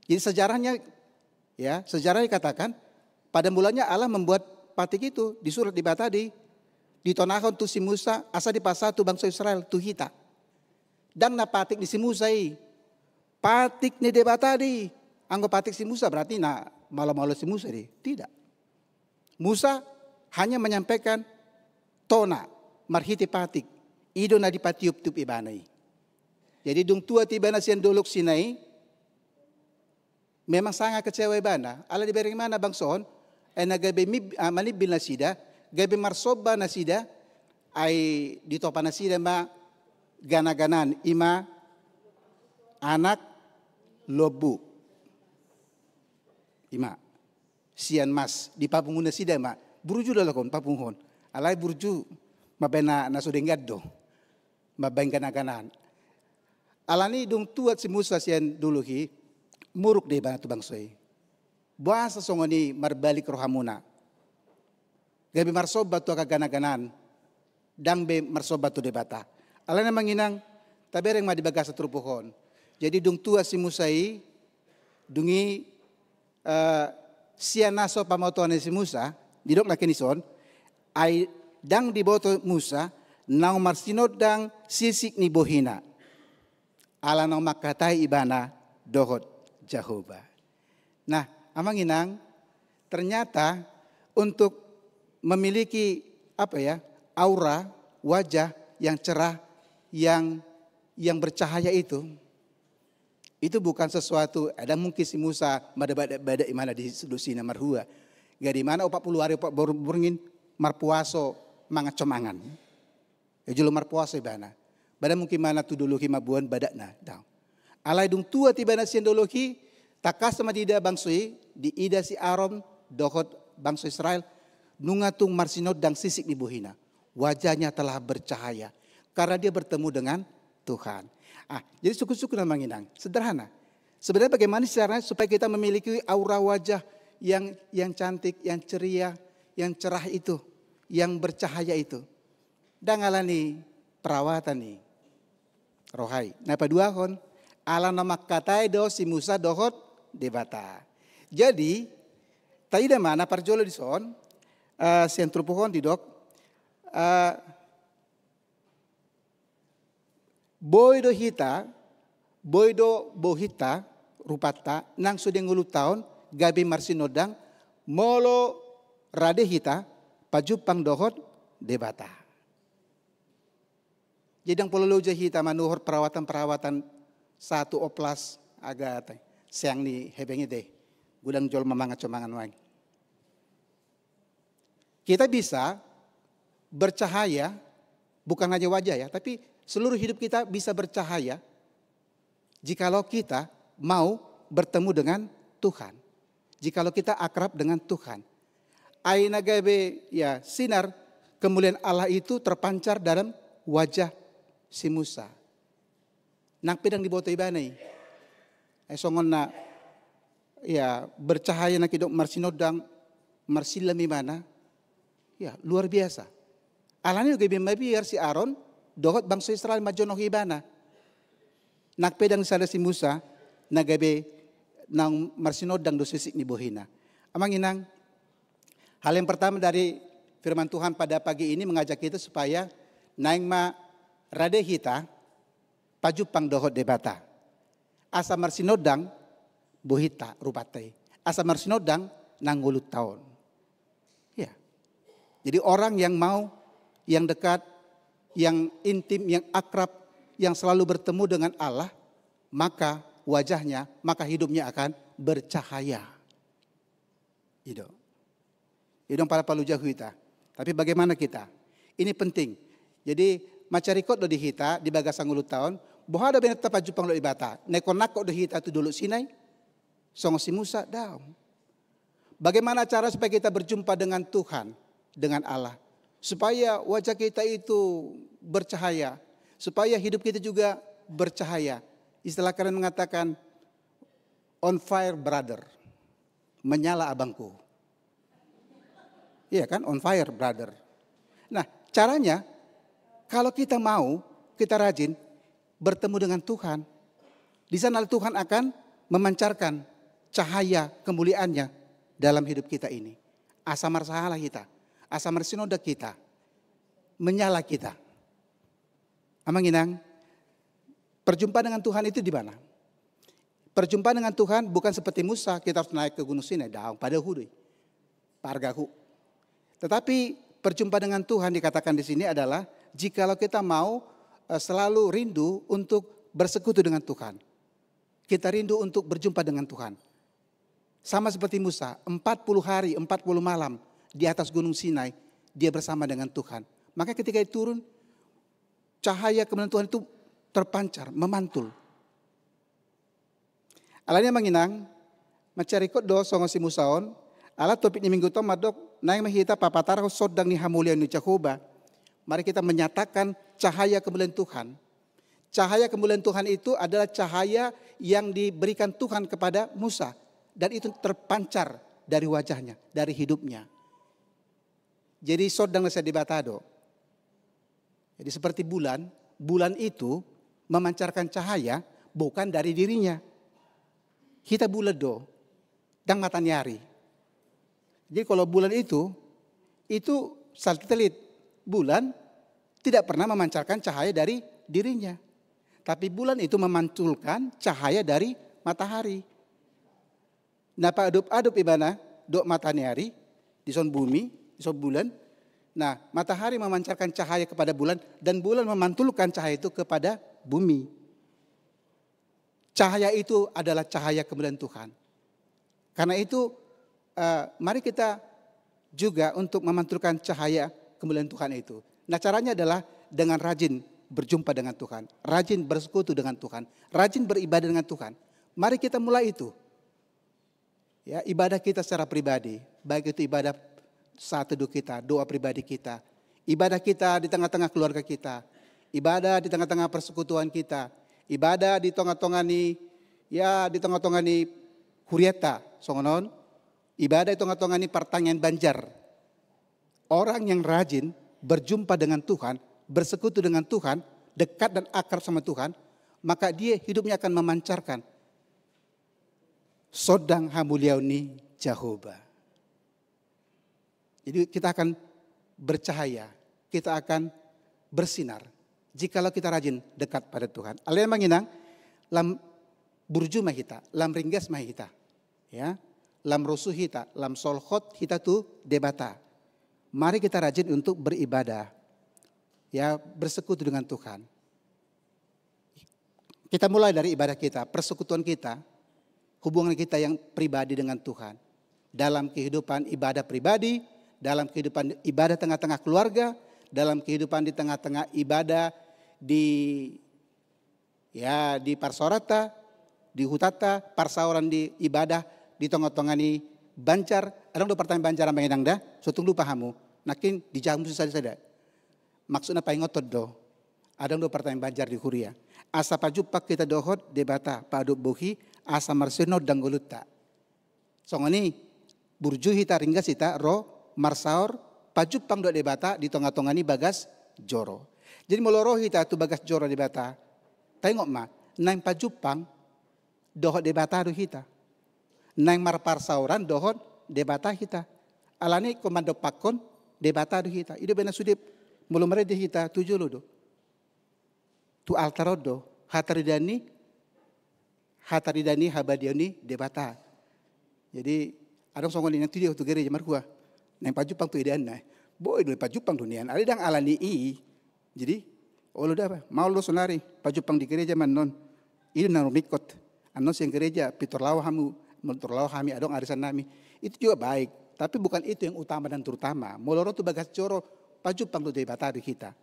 Jadi sejarahnya, ya, sejarah dikatakan, pada mulanya Allah membuat patik itu, disurat Debata di, ditonahon tu si Musa, asa dipasahat tu bangso Israel, tu hita. Ndang na patik ni si Musa i, patik ni Debata do i. Anggo patik si Musa berarti na malo-malo si Musa do i. Tidak. Musa hanya menyampaikan tona marhite patik. I do na dipatiup-tiup ibana i. Jadi dung tuat ibana sian dolok Sinai, memang sangat kecewa ibana. Ala dibereng ibana bangso on, ai na gabe mib-, ah, manimbil nasida, gabe marsomba nasida, ai ditopa nasida ma gana-ganaan, i ma anak lombu. I ma sian mas, dipapungu nasida ma. Burju do halak on papunguhon. Alai burju mambaen na, na so denggan do. Mambaen gana-ganaan. Alani dung tuat si Musa sian dolok i, muruk do ibana tu bangso i. Boasa songon i marbalik rohamuna? Gabe marsomba tu angka gana-ganaan, ndang be marsomba tu Debata. Alani amang inang, tabereng ma di bagasan turpuk on. Jadi dung tuat si Musa i, dung i, eh, sian na so pamotoan ni si Musa, didok nangkin dison, ai ndang diboto Musa, naung marsinondang sisik ni bohina. Ala naung mangkatai ibana dohot Jahowa. Nah, amang inang, ternyata untuk memiliki, apa ya, aura, wajah yang cerah, yang, yang bercahaya itu, itu bukan sesuatu, ndang mungkin si Musa marbadak-badak ibana di dolok Sinai marhua. Gabe ibana opat pulu ari opat bor-, borngin marpuaso mangan comangan. Ia jolo marpuaso ibana. Ndang mungkin ibana tu dolok i mamboan badakna, ndang. Alai dung tuat ibana sian dolok i, tangkas ma diida bangso i, diida si Aron dohot bangso Israel, nunga tung marsinondang sisik ni bohina. Wajahnya telah bercahaya karena dia bertemu dengan Tuhan. Ah, jadi sungkun-sungkun amang inang, sederhana. Sebenarnya bagaimana caranya supaya kita memiliki aura wajah yang, yang cantik, yang ceria, yang cerah itu, yang bercahaya itu? Ndang alani perawatan i, roha i. Na paduahon, ala na mangkatai do si Musa dohot Debata. Jadi, taida ma na parjolo dison, eh, sian turpuk on didok, eh, boi do hita, boi do bohinta, rupanta, nang sude ngolunta on, gabe marsinondang, molo rade hita pajumpang dohot Debata. Jadi ndang pola loja hita manuhor perawatan-perawatan satu oplas agak seang ni hepeng i te. Godang jolma mangan comangan nuaeng. Kita bisa bercahaya, bukan hanya wajah ya, tapi seluruh hidup kita bisa bercahaya jikalau kita mau bertemu dengan Tuhan. Jikalau kita akrab dengan Tuhan. Ai na gabe, ya, sinar kemuliaan Allah itu terpancar dalam wajah si Musa. Nang pe ndang diboto ibana i. Ai songon na, ya, bercahaya na hidok marsinondang, marsillam ibana. Ya, luar biasa. Alani gabe mabiar si Aron dohot bangso Israel manjonohi ibana. Nang pe ndang sada si Musa na gabe naung marsinondang do sisik ni bohina. Amang inang, hal yang pertama dari firman Tuhan pada pagi ini mengajak kita supaya naeng ma rade hita pajumpang dohot Debata. Asa marsinondang bohita rupanta i. Asa marsinondang nang ngolunta on. Ya. Jadi orang yang mau, yang dekat, yang intim, yang akrab, yang selalu bertemu dengan Allah, maka wajahnya, maka hidupnya akan bercahaya. I do. I do na pala palu jahu hita. Tapi bagaimana kita? Ini penting. Jadi mansai ringkot do di hita di bagasan ngolunta on, boha do umbahen tapajumpang dohot Debata. Naeng nangkok do hita tu Dolok Sinai songon si Musa? Daong. Bagaimana cara supaya kita berjumpa dengan Tuhan, dengan Allah? Supaya wajah kita itu bercahaya, supaya hidup kita juga bercahaya. Istilah keren mengatakan, "On fire, brother." Menyala, abangku. Iya kan, on fire, brother. Nah, caranya, kalau kita mau, kita rajin bertemu dengan Tuhan, di sana Tuhan akan memancarkan cahaya kemuliaan-Nya dalam hidup kita ini. Asa marsahala hita, asa marsinondang hita, menyala hita. Amang inang, perjumpaan dengan Tuhan itu di mana? Perjumpaan dengan Tuhan bukan seperti Musa, kita harus naik ke Gunung Sinai, daong, padahu do i, pargahu. Tetapi perjumpaan dengan Tuhan dikatakan di sini adalah jikalau kita mau, eh, selalu rindu untuk bersekutu dengan Tuhan. Kita rindu untuk berjumpa dengan Tuhan. Sama seperti Musa, empat puluh hari, empat puluh malam di atas Gunung Sinai, dia bersama dengan Tuhan. Maka ketika dia turun, cahaya kemuliaan Tuhan itu terpancar, memantul. Alani i, amang inang, mansai ringkot do songon si Musa on, ala topik ni Minggu on mandok, naeng ma hita papatarhon sondang ni hamuliaon ni Jahowa. Mari kita menyatakan cahaya kemuliaan Tuhan. Cahaya kemuliaan Tuhan itu adalah cahaya yang diberikan Tuhan kepada Musa. Dan itu terpancar dari wajahnya, dari hidupnya. Jadi sondang na sian Debata do. Jadi seperti bulan, bulan itu memancarkan cahaya bukan dari dirinya. Hita bulan do, ndang mataniari. Jadi kalau bulan itu, itu satelit, bulan tidak pernah memancarkan cahaya dari dirinya. Tapi bulan itu memantulkan cahaya dari matahari. Na paadop-adop ibana dohot mataniari, dison bumi, dison bulan. Nah, matahari memancarkan cahaya kepada bulan dan bulan memantulkan cahaya itu kepada bumi. Cahaya itu adalah cahaya kemuliaan Tuhan. Karena itu, eh, mari kita juga untuk memantulkan cahaya kemuliaan Tuhan itu. Nah, caranya adalah dengan rajin berjumpa dengan Tuhan, rajin bersekutu dengan Tuhan, rajin beribadah dengan Tuhan. Mari kita mulai itu. Ya, ibadah kita secara pribadi, baik itu ibadah saat teduh kita, doa pribadi kita, ibadah kita di tengah-tengah keluarga kita, ibadah di tengah-tengah persekutuan kita, ibadah di tengah-tengah ni, ya, di tengah-tengah ni huriata, songon on, ibadah di tengah-tengah ni partangiangan banjar. Orang yang rajin berjumpa dengan Tuhan, bersekutu dengan Tuhan, dekat dan akrab sama Tuhan, maka dia hidupnya akan memancarkan sondang hamuliaon ni Jahowa. Jadi kita akan bercahaya, kita akan bersinar jikalau kita rajin dekat pada Tuhan. Alai amang inang, lam burju ma hita, lam ringgas ma hita, ya, lam rusu hita, lam solhot hita tu Debata. Mari kita rajin untuk beribadah, ya, bersekutu dengan Tuhan. Kita mulai dari ibadah kita, persekutuan kita, hubungan kita yang pribadi dengan Tuhan. Dalam kehidupan ibadah pribadi, dalam kehidupan ibadah tengah-tengah keluarga, dalam kehidupan di tengah-tengah ibadah di, ya, di parsaoranta, Di hutanta parsaoran di ibadah di tonga-tonga ni banjar, adong do partangiangan banjar amang inang da, so tung lupa hamu, nangkin di jamu sada-sada. Maksudna paingothon do, adong do partangiangan banjar di huria. Asa pajumpang hita dohot Debata, paadop bohi, asa marsinondang ngolunta. Songon i, burju hita, ringgas hita ro marsaor pajumpang dohot Debata di tonga-tonga ni bagas joro. Jadi molo ro hita tu bagas joro Debata, taingot ma, naeng pajumpang dohot Debata do hita. Naeng marparsaoran dohot Debata hita. Alani ingkon mandompakhon Debata do hita. I do umbahen na sude molo marende hita tu jolo do. Tu altar on do hataridaan ni, hataridaan ni habadiaon ni Debata. Jadi adong songon i, naeng tu dia, tu gereja marhua, naeng pajumpang tu idaanna. Boi do pajumpang do nian, alai ndang alani i. Jadi olo da, maol do sonari, pajumpang di gereja ma annon. I do na rumingkot. Annon sian gereja pintor laho hamu, pintor laho hami, adong arisan nami. Itu juga baik, tapi bukan itu yang utama dan terutama. Molo ro tu bagas joro, pajumpang do Debata do hita.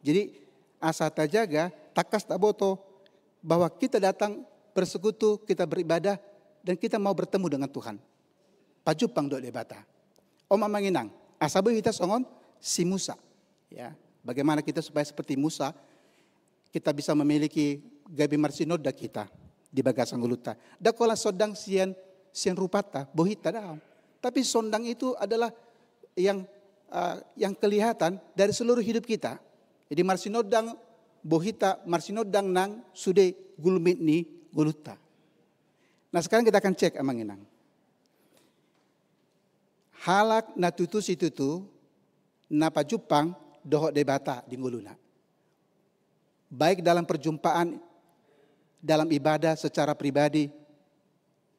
Jadi asa tajaga, tangkas taboto bahwa kita datang bersekutu, kita beribadah, dan kita mau bertemu dengan Tuhan. Pajumpang dohot Debata. On ma amang inang, asa boi hita songon si Musa. Ya, bagaimana kita supaya seperti Musa, kita bisa memiliki gabe marsinondang hita di bagasan ngolunta. Ndang holan sondang sian, sian rupanta, bohinta, daong. Tapi sondang itu adalah yang, eh, yang kelihatan dari seluruh hidup kita. Jadi marsinondang bohinta, marsinondang nang sude gulmit ni ngolunta. Nah, sekarang kita akan cek amang inang. Halak na tutu situtu na pajumpang dohot Debata di ngoluna. Baik dalam perjumpaan, dalam ibadah secara pribadi,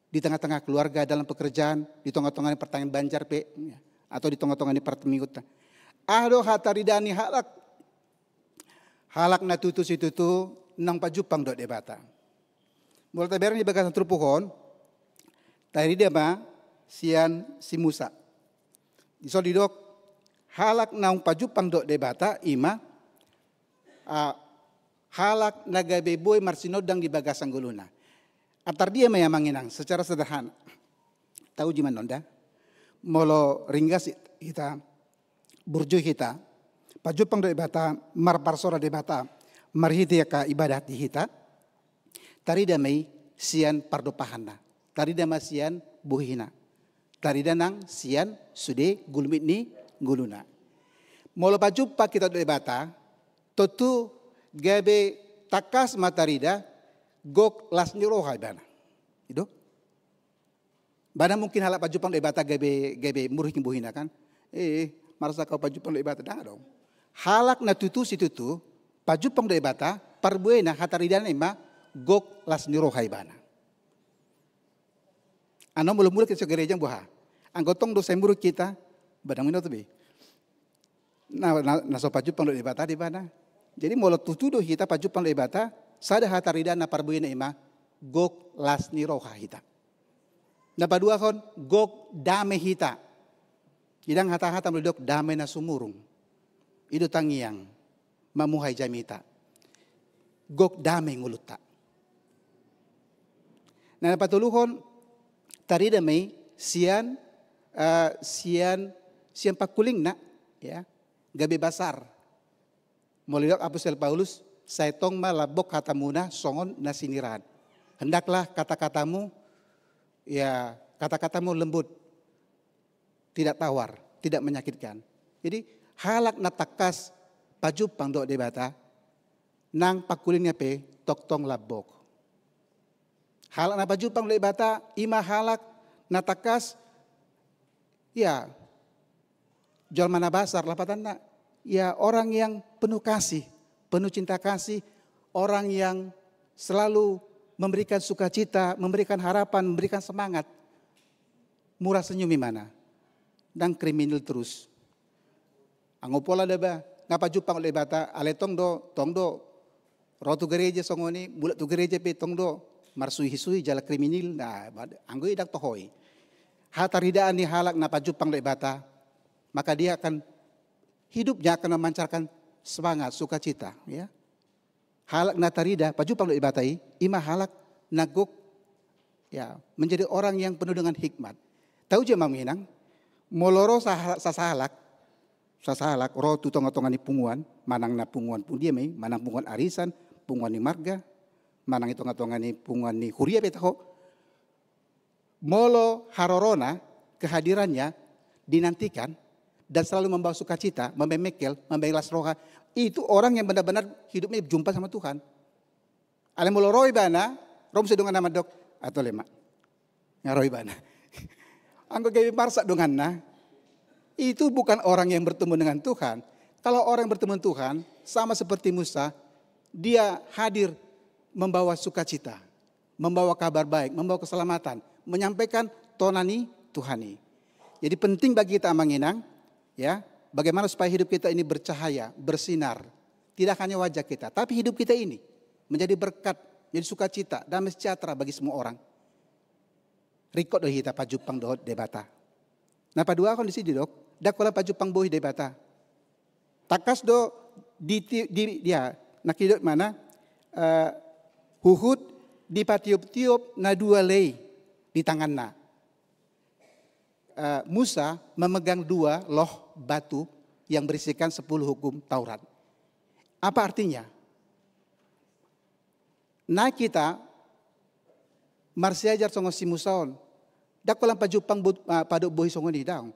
di tengah-tengah keluarga, dalam pekerjaan, di tonga-tonga ni partangiangan banjar pe, ya, atau di tonga-tonga ni parmingguanta. Aha do hataridaan ni halak, halak na tutu situtu naung pajumpang dohot Debata? Molo tabereng di bagasan turpuk on, tarida ma sian si Musa. Dison didok, halak naung pajumpang dohot Debata i ma, ah, halak na gabe boi marsinondang di bagasan ngoluna. Antar dia ma i amang inang secara sederhana. Tauji ma annon da. Molo ringgas hita, burju hita, pajumpang dohot Debata, marparsaoran dohot Debata marhite angka ibadah di hita, tarida ma i sian pardompahanna, tarida ma sian bohina, tarida nang sian sude gulmit ni ngoluna. Molo pajumpang hita dohot Debata, tontu gabe tangkas ma tarida gok las ni roha ibana. I do. Ndang mungkin halak pajumpang dohot Debata gabe, gabe murhing bohina kan. Eh, marasa ahu pajumpang dohot Debata, ndang adong. Halak na tutu situtu pajumpang dohot Debata, parbuena, hataridaanna i ma gok las ni roha ibana. Annon molo mulak sian gereja boha? Anggo tong do sai muruk hita, ba ndang minoto be. Na, na, na so pajumpang dohot Debata do ibana. Jadi molo tutu do hita pajumpang dohot Debata, sada hataridaan na parbuena i ma gok las ni roha hita. Na paduahon, gok dame hita. Ndang hata-hata molo didok dame na sumurung. I do tangiang mamuhai jamita. Gok dame ngolunta. Na, na patoluhon, tarida ma i sian, eh, sian, sian pangkulingna, ya, gabe basar. Molo didok apostel Paulus, sai tong ma lambok hatamuna songon na siniraan. Hendaklah kata-katamu, ya, kata-katamu lembut, tidak tawar, tidak menyakitkan. Jadi halak na tangkas pajumpang dohot Debata, nang pangkulingna pe tongtong lambok. Halak na pajumpang dohot Debata i ma halak na tangkas, ya, jolma na basar lapatanna, ya, orang yang penuh kasih, penuh cinta kasih, orang yang selalu memberikan sukacita, memberikan harapan, memberikan semangat. Murah senyum ibana. Ndang kriminal terus. Anggo pola da ba, nga pajumpang dohot Debata, alai tong do, tong do ro tu gereja songon i, mulak tu gereja pe tong do marsuhi-suhi jala kriminal. Nah, anggo i ndang toho i. Hataridaan ni halak na pajumpang dohot Debata, maka dia akan, hidupnya akan memancarkan semangat, sukacita, ya. Halak na tarida pajumpang dohot Debata i, i ma halak Na gok, ya, menjadi orang yang penuh dengan hikmat. Tahu je, amang inang, molo ro sa-, sasahalak, sasahalak ro tu tonga-tonga ni punguan, manang na punguan, punguan dia ma i, manang punguan arisan, punguan ni marga, manang i tonga-tonga ni punguan ni huria pe taho. Molo harorona, kehadirannya dinantikan dan selalu membawa sukacita, mambahen mengkel, mambahen las roha, itu orang yang benar-benar hidupnya jumpa sama Tuhan. Alai molo ro ibana, ro muse donganna mandok, "Ato le, Mak." Nga ro ibana. Anggo gabe marsak donganna, itu bukan orang yang bertemu dengan Tuhan. Kalau orang yang bertemu dengan Tuhan, sama seperti Musa, dia hadir membawa sukacita, membawa kabar baik, membawa keselamatan, menyampaikan tona ni Tuhan i. Jadi penting bagi kita, amang inang, ya, bagaimana supaya hidup kita ini bercahaya, bersinar. Tidak hanya wajah kita, tapi hidup kita ini menjadi berkat, menjadi sukacita, damai sejahtera bagi semua orang. Ringkot do hita pajumpang dohot Debata. Na paduahon disi didok, ndang holan pajumpang bohi Debata. Tangkas do di, di, di, dia, na hidok mana, eh, huhut dipatiop-tiop na dua lei di tanganna. Eh, Musa memegang dua loh batu yang berisikan sepuluh hukum Taurat. Apa artinya? Nai hita marsiajar songon si Musa on, ndang holan pajumpang bo-, ah, padok bohi songon i, daong.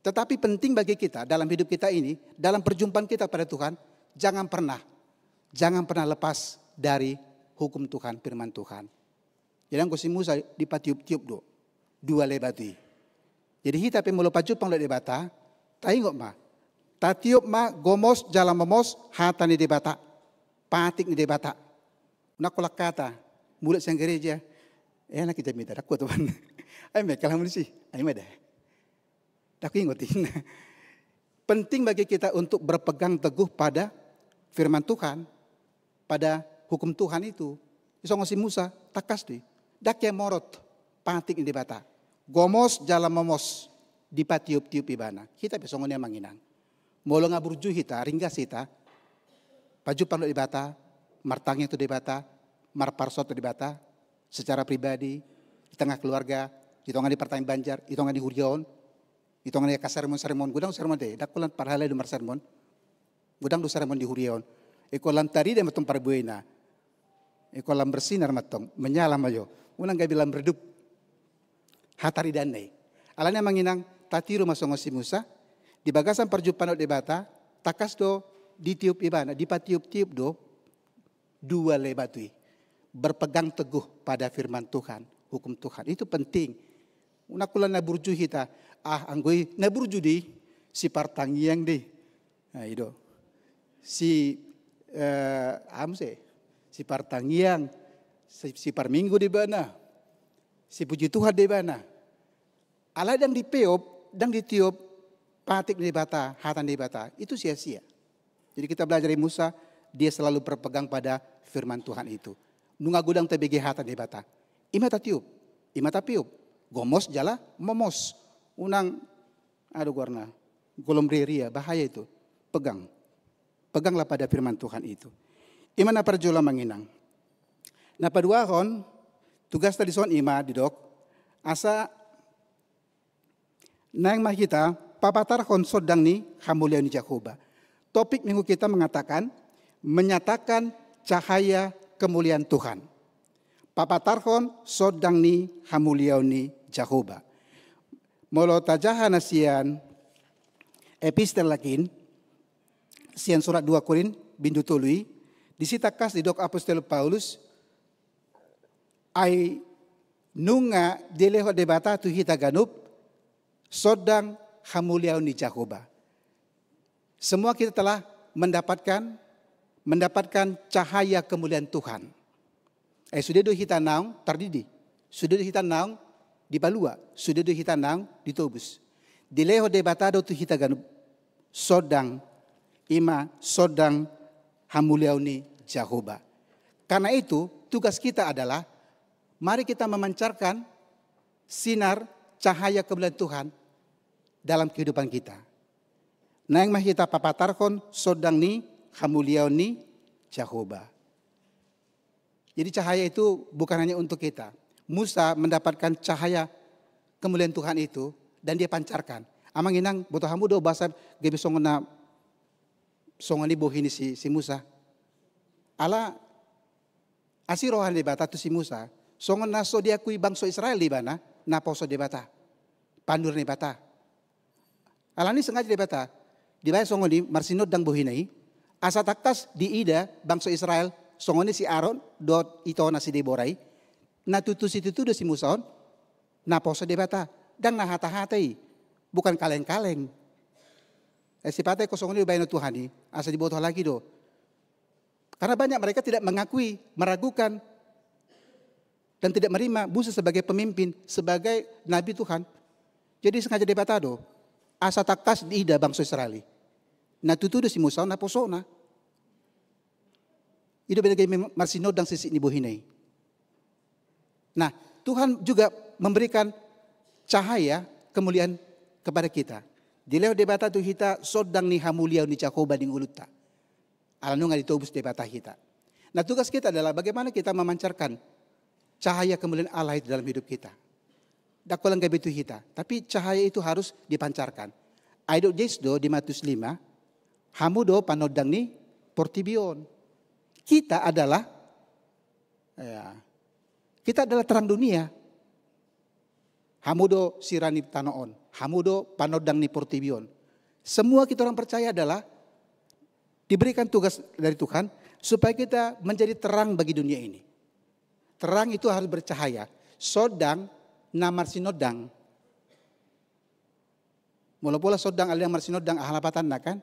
Tetapi penting bagi kita dalam hidup kita ini, dalam perjumpaan kita pada Tuhan, jangan pernah, jangan pernah lepas dari hukum Tuhan, firman Tuhan. Jadi anggo si Musa dipatiop-tiop do dua lei batu i. Jadi hita pe molo pajumpang dohot Debata, taingot ma, tatiop ma gomos jala momos hata ni Debata, patik ni Debata. Unang holan hata, mulak sian gereja, eh, anak kita minta dakku teman. Ai mekal hamu disi, ai mada. Ndang huingot i. Penting bagi kita untuk berpegang teguh pada firman Tuhan, pada hukum Tuhan itu. Songon si Musa, tangkas do i. Ndang ia morot patik ni Debata. Gomos jala momos dipatiop-tiop ibana. Hita pe songon i, amang inang. Molo nga burju hita, ringgas hita, pajumpang dohot Debata, martangiang tu Debata, marparsaoran tu Debata, secara pribadi, di tengah keluarga, di tonga ni partangiangan banjar, di tonga ni huria on, di tonga ni angka sermon-sermon, godang sermon te, ndang holan parhalado marsermon, godang do sermon di huria on. Ingkon lam tarida ma antong parbuena. Ingkon lam bersinar ma antong, menyala ma jo. Unang gabe lam redup hataridana i. Alani, amang inang, tatiru ma songon si Musa, di bagasan parjumpaan dohot Debata, tangkas do ditiop ibana, dipatiop-tiop do dua lei batu i. Berpegang teguh pada firman Tuhan, hukum Tuhan. Itu penting. Unang holan na burju hita, ah, anggo i na burju do i, si partangiang do i. Nah, i do. Si, eh, aha muse, si partangiang, si, si parminggu do ibana, si puji Tuhan do ibana. Alai ndang dipeop, ndang ditiop patik ni Debata, hata ni Debata, itu sia-sia. Jadi kita belajar dari Musa, dia selalu berpegang pada firman Tuhan itu. Nunga godang tabege hata ni Debata, i ma tatiop, i ma tapeop. Gomos jala momos. Unang, aduh, goarna, golom riria, bahaya itu. Pegang. Peganglah pada firman Tuhan itu. I ma na parjolo, amang inang. Na paduahon, tugasta dison i ma didok, asa naeng ma hita papatarhon sondang ni hamuliaon ni Jahowa. Topik minggu kita mengatakan, menyatakan cahaya kemuliaan Tuhan. Papatarhon sondang ni hamuliaon ni Jahowa. Molo tajaha na sian epistel lagi, sian surat dua Korint bindu tolu i, disi tangkas didok apostel Paulus, ai nunga dilehon Debata tu hita ganup sondang hamuliaon ni Jahowa. Semua kita telah mendapatkan, mendapatkan cahaya kemuliaan Tuhan. Eh, sude do hita naung tardidi, sude do hita naung dipalua, sude do hita naung ditobus. Dilehon Debata do tu hita ganup sondang, i ma sondang hamuliaon ni Jahowa. Karena itu, tugas kita adalah, mari kita memancarkan sinar cahaya kemuliaan Tuhan dalam kehidupan kita. Naeng ma hita papatarhon sondang ni hamuliaon ni Jahowa. Jadi cahaya itu bukan hanya untuk kita. Musa mendapatkan cahaya kemuliaan Tuhan itu dan dia pancarkan. Amang inang, boto hamu do bahasa gabe songon na, songon i bohi ni si, si Musa. Ala asi roha ni Debata tu si Musa, songon na so diakui bangso Israel di ibana, naposo Debata, pandur ni Debata. Alani sengaja Debata dibaen songon i marsinondang bohina i, asa tangkas diida bangso Israel, songon i si Aron dohot itona si Debora i, na tutu situtu do si Musa on, naposo Debata, ndang na hata-hata i, bukan kaleng-kaleng. Eh, sipata i kosongon i dibaen Tuhan i, asa diboto halak i do. Karena banyak mereka tidak mengakui, meragukan, dan tidak menerima Musa sebagai pemimpin, sebagai nabi Tuhan. Jadi sengaja Debata do, asa tangkas diida bangso Israel i. Na tutu do si Musa on naposona. I do beda gabe marsinondang sisik ni bohina i. Nah, Tuhan juga memberikan cahaya kemuliaan kepada kita. Dilehon Debata tu hita sondang ni hamuliaon ni Jahowa di ngolunta. Ala nunga ditobus Debata hita. Nah, tugas kita adalah bagaimana kita memancarkan cahaya kemuliaan Allah itu dalam hidup kita. Ndang holan gabe tu hita, tapi cahaya itu harus dipancarkan. Ai didok Jesus do di Matius lima, hamu do panondang ni portibi on. Kita adalah, ya, kita adalah terang dunia. Hamu do sira ni tano on, hamu do panondang ni portibi on. Semua kita orang percaya adalah diberikan tugas dari Tuhan supaya kita menjadi terang bagi dunia ini. Terang itu harus bercahaya. Sondang na marsinondang. Molo pola sondang ala ndang marsinondang, aha lapatanna kan?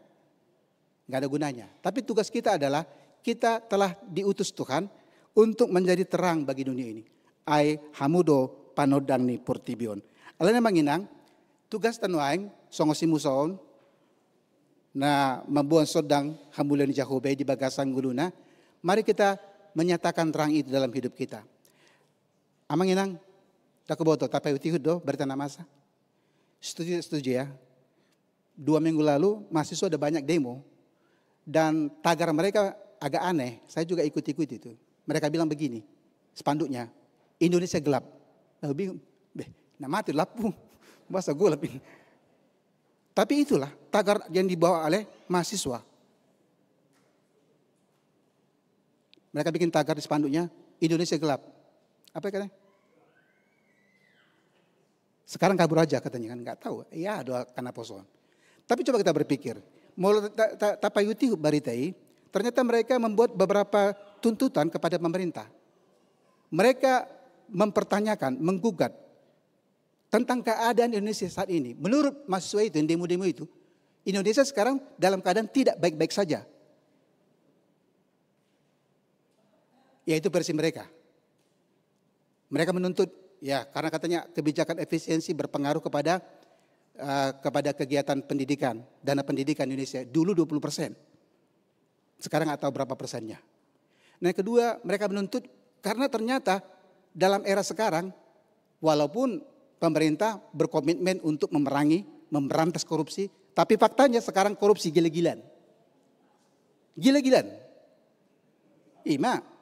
Nggak ada gunanya. Tapi tugas kita adalah kita telah diutus Tuhan untuk menjadi terang bagi dunia ini. Ai hamu do panondang ni portibi on. Alani amang inang, tugas ta nuaeng songon si Musa on, na mamboan sondang hamuliaon ni Jahowa i di bagasan ngoluna. Mari kita menyatakan terang itu dalam hidup kita. Amang inang, ndang huboto, tapaihut-ihut do Barita na Masa? Setuju, setuju ya. Dua minggu lalu mahasiswa ada banyak demo dan tagar mereka agak aneh. Saya juga ikut-ikut itu. Mereka bilang begini, spanduknya, "Indonesia gelap." Lalu bingung, "Beh, na mate lampu, masa gelap ini?" Tapi itulah tagar yang dibawa oleh mahasiswa. Mereka bikin tagar di spanduknya, "Indonesia gelap." Apa katanya? "Sekarang kabur aja," katanya kan, nggak tahu. Iya, doa karena poson. Tapi coba kita berpikir, molo ta-, ta-, tapaihut-ihut barita i, ternyata mereka membuat beberapa tuntutan kepada pemerintah. Mereka mempertanyakan, menggugat tentang keadaan Indonesia saat ini. Menurut mahasiswa itu yang demo-demo itu, Indonesia sekarang dalam keadaan tidak baik-baik saja. Ya, itu versi mereka. Mereka menuntut, ya, karena katanya kebijakan efisiensi berpengaruh kepada, eh, kepada kegiatan pendidikan, dana pendidikan Indonesia. Dulu dua puluh persen. Sekarang nggak tahu berapa persennya. Nah, yang kedua, mereka menuntut karena ternyata dalam era sekarang, walaupun pemerintah berkomitmen untuk memerangi, memberantas korupsi, tapi faktanya sekarang korupsi gila-gilaan. Gila-gilaan. Ima.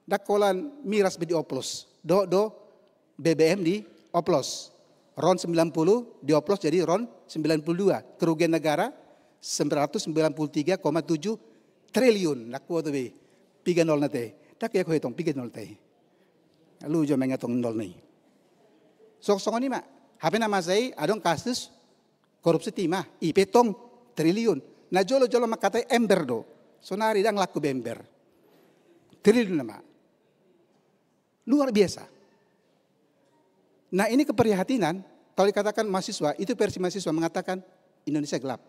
Ndang holan miras be dioplos. Dohot do B B M dioplos. RON sembilan puluh dioplos jadi RON sembilan puluh dua. Kerugian negara sembilan ratus sembilan puluh tiga koma tujuh triliun. Ndang huboto be. Piga nolna ate? Ndang huetong piga nolna ate. Luju ma ingaton nolna i. Songon i ma. Hape na masa i adong kasus korupsi, tima, i pe tong triliun. Na jolo-jolo mangkatai ember do. Sonari ndang laku be ember. Triliun nama. Luar biasa. Nah, ini keprihatinan, kalau dikatakan mahasiswa, itu versi mahasiswa mengatakan Indonesia gelap.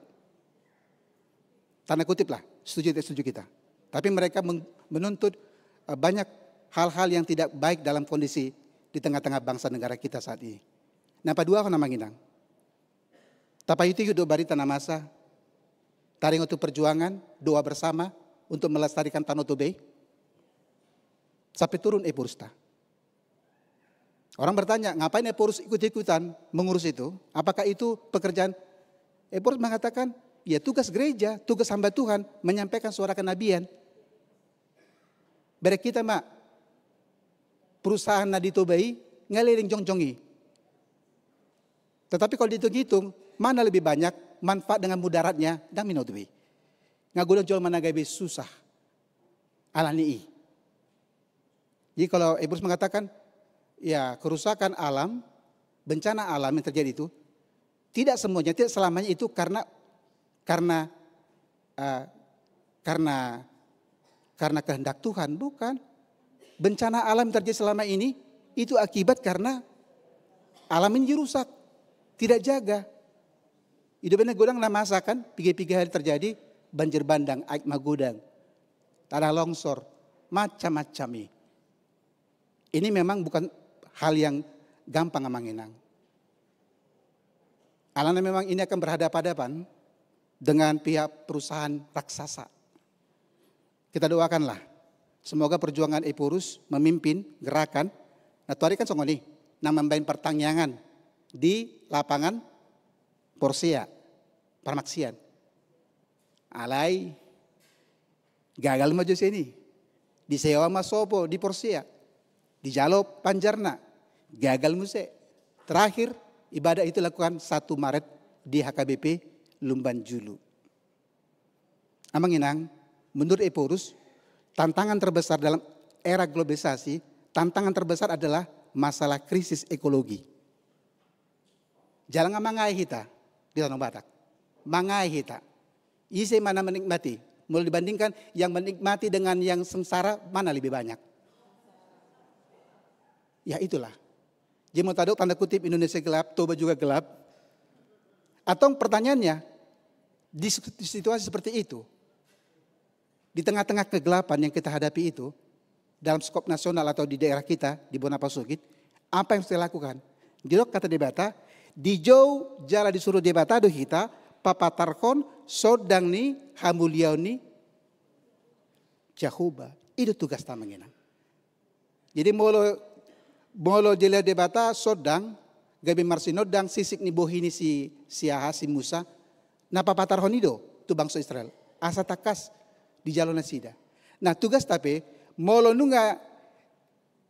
Tanda kutip lah, setuju tidak setuju kita. Tapi mereka meng-, menuntut, eh, banyak hal-hal yang tidak baik dalam kondisi di tengah-tengah bangsa negara kita saat ini. Nah, paduahon amang inang. Tapaihut-ihut do Barita na Masa, taringot tu perjuangan, doa bersama untuk melestarikan Tano Toba i. Sampe turun Ephorus ta. Orang bertanya, ngapain Ephorus ikut-ikutan mengurus itu? Apakah itu pekerjaan? Ephorus mengatakan, ya, tugas gereja, tugas hamba Tuhan, menyampaikan suara kenabian. Bereng hita ma perusahaan na di Toba i, nga leleng jongjong i. Tetapi kalau dihitung-hitung, mana lebih banyak manfaat dengan mudaratnya, dang minoto be. Nga godang jolma na gabe susah alani i. Jadi kalau Ebrus mengatakan, ya, kerusakan alam, bencana alam yang terjadi itu tidak semuanya, tidak selamanya itu karena karena eh, karena karena kehendak Tuhan, bukan. Bencana alam yang terjadi selama ini itu akibat karena alam ini dirusak, tidak jaga. Ido bene godang na masa kan, piga-piga hari terjadi banjir bandang, aek magodang, tanah longsor, macam-macam i. Ini memang bukan hal yang gampang, Amang Inang. Alana memang ini akan berhadapan-hadapan dengan pihak perusahaan raksasa. Kita doakanlah, semoga perjuangan Ephorus memimpin gerakan, na tuari kan songon i, na mambaen partangiangan di lapangan Porsea, Parmaksian. Alai gagal ma jo sian i. Disewa ma sopo di Porsea, dijalo panjarna, gagal muse. Terakhir, ibadah itu lakukan satu Maret di H K B P Lumban Julu. Amang Inang, menurut Ephorus, tantangan terbesar dalam era globalisasi, tantangan terbesar adalah masalah krisis ekologi. Jala nga mangae hita di Tano Batak. Mangae hita. Ise ma na menikmati? Molo dibandingkan yang menikmati dengan yang sengsara, mana lebih banyak? Ya itulah. Jadi molo tadok tanda kutip Indonesia gelap, Toba juga gelap. Atau pertanyaannya, di situ- di situasi seperti itu, di tengah-tengah kegelapan yang kita hadapi itu, dalam skop nasional atau di daerah kita, di Bona Pasogit, apa yang harus kita lakukan? Didok hata Debata, dijou jala disuruh Debata do hita papatarhon sondang ni hamuliaon ni Jahowa. I do tugasta, Amang Inang. Jadi molo, molo dilehon Debata sondang, gabe marsinondang sisik ni bohi ni si, si aha, si Musa, na papatarhon i do tu bangso Israel, asa tangkas dijalo nasida. Nah, tugasta pe, molo nunga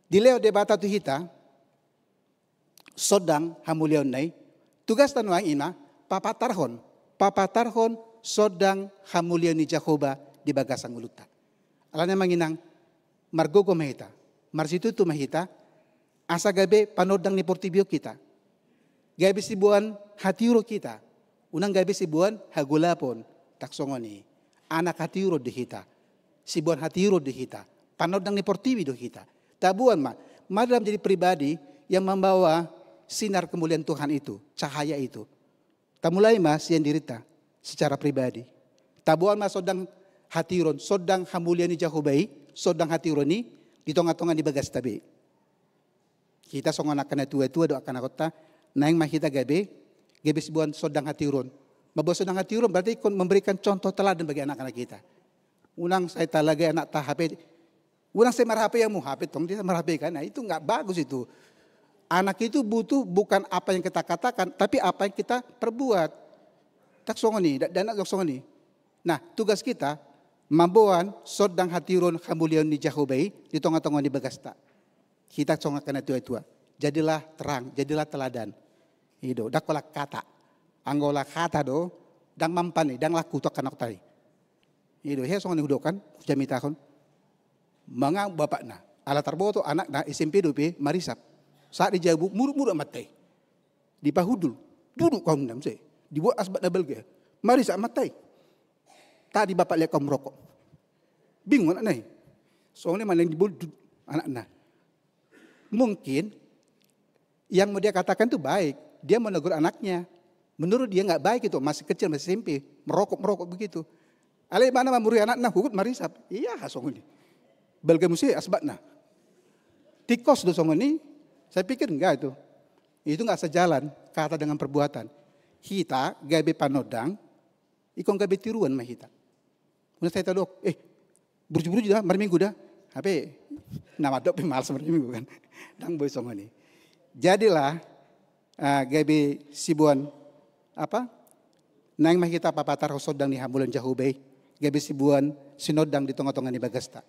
dilehon Debata tu hita sondang hamuliaonna i, tugasta nuaeng i ma papatarhon, papatarhon sondang hamuliaon ni Jahowa di bagasan ngolunta. Alana, Amang Inang, margogo ma hita, marsitutu ma hita, asa gabe panondang ni portibi on hita. Gabe siboan hatiuron hita, unang gabe siboan hagolapon. Ndang songon i. Anak hatiuron do hita, siboan hatiuron do hita, panondang ni portibi do hita. Taboan ma, mari dalam jadi pribadi yang membawa sinar kemuliaan Tuhan itu, cahaya itu. Tamulai ma sian dirinta secara pribadi. Taboan ma sondang hatiuron, sondang hamuliaon ni Jahowa i, sondang hatiuron i di tonga-tonga ni bagasta be. Hita songon angka na tua-tua dohot angka na anakhonta, naeng ma hita gabe, gabe siboan sondang hatiuron. Mamboan sondang hatiuron berarti ingkon memberikan contoh teladan bagi anak-anak kita. Unang sai talagai anakta H P, unang sai mar-H P-an hamu, H P tong dia mar-H P kan. Nah, itu nggak bagus itu. Anak itu butuh bukan apa yang kita katakan, tapi apa yang kita perbuat. Ndang songon i, da-, dana ndang songon i. Nah, tugas kita mamboan sondang hatiuron hamuliaon ni Jahowa i di tonga-tonga ni bagasta. Hita songon angka na tua-tua. Jadilah terang, jadilah teladan. I do, ndang holan hata. Anggo holan hata do, ndang mampan i, ndang laku tu angka na anakhonta i. I do, hea songon i hudok kan, hujamitahon. Mangaum bapakna, ala tarboto anakna S M P dope marisap. Sahat di jabu, muruk-muruk amanta i. Dipahundul, duduk kaum na muse. Dibuat asbat na balga. Marisap amanta i. Tadi bapak lihat kamu merokok. Bingung anakna i. Songon i ma naeng dibondut anakna. Mungkin yang mau dia katakan itu baik. Dia menegur anaknya. Menurut dia nggak baik itu, masih kecil, masih S M P, merokok, merokok begitu. Alai ibana mamuri anakna, huhut marisap. Ia, songon i. Balga muse asbatna. Tingkos do songon i, saya pikir enggak itu. Itu nggak sejalan, kata dengan perbuatan. Hita gabe panondang, ingkon gabe tiruan ma hita. Unang sai tadok, eh, burju-burju da, marminggu da. Hape na mandok pe males marminggu kan. Ndang boi songon i. Jadilah, ah, gabe siboan, apa? Naeng ma hita papatarhon sondang ni hamuliaon Jahowa i, gabe siboan sinondang di tonga-tonga ni bagasta.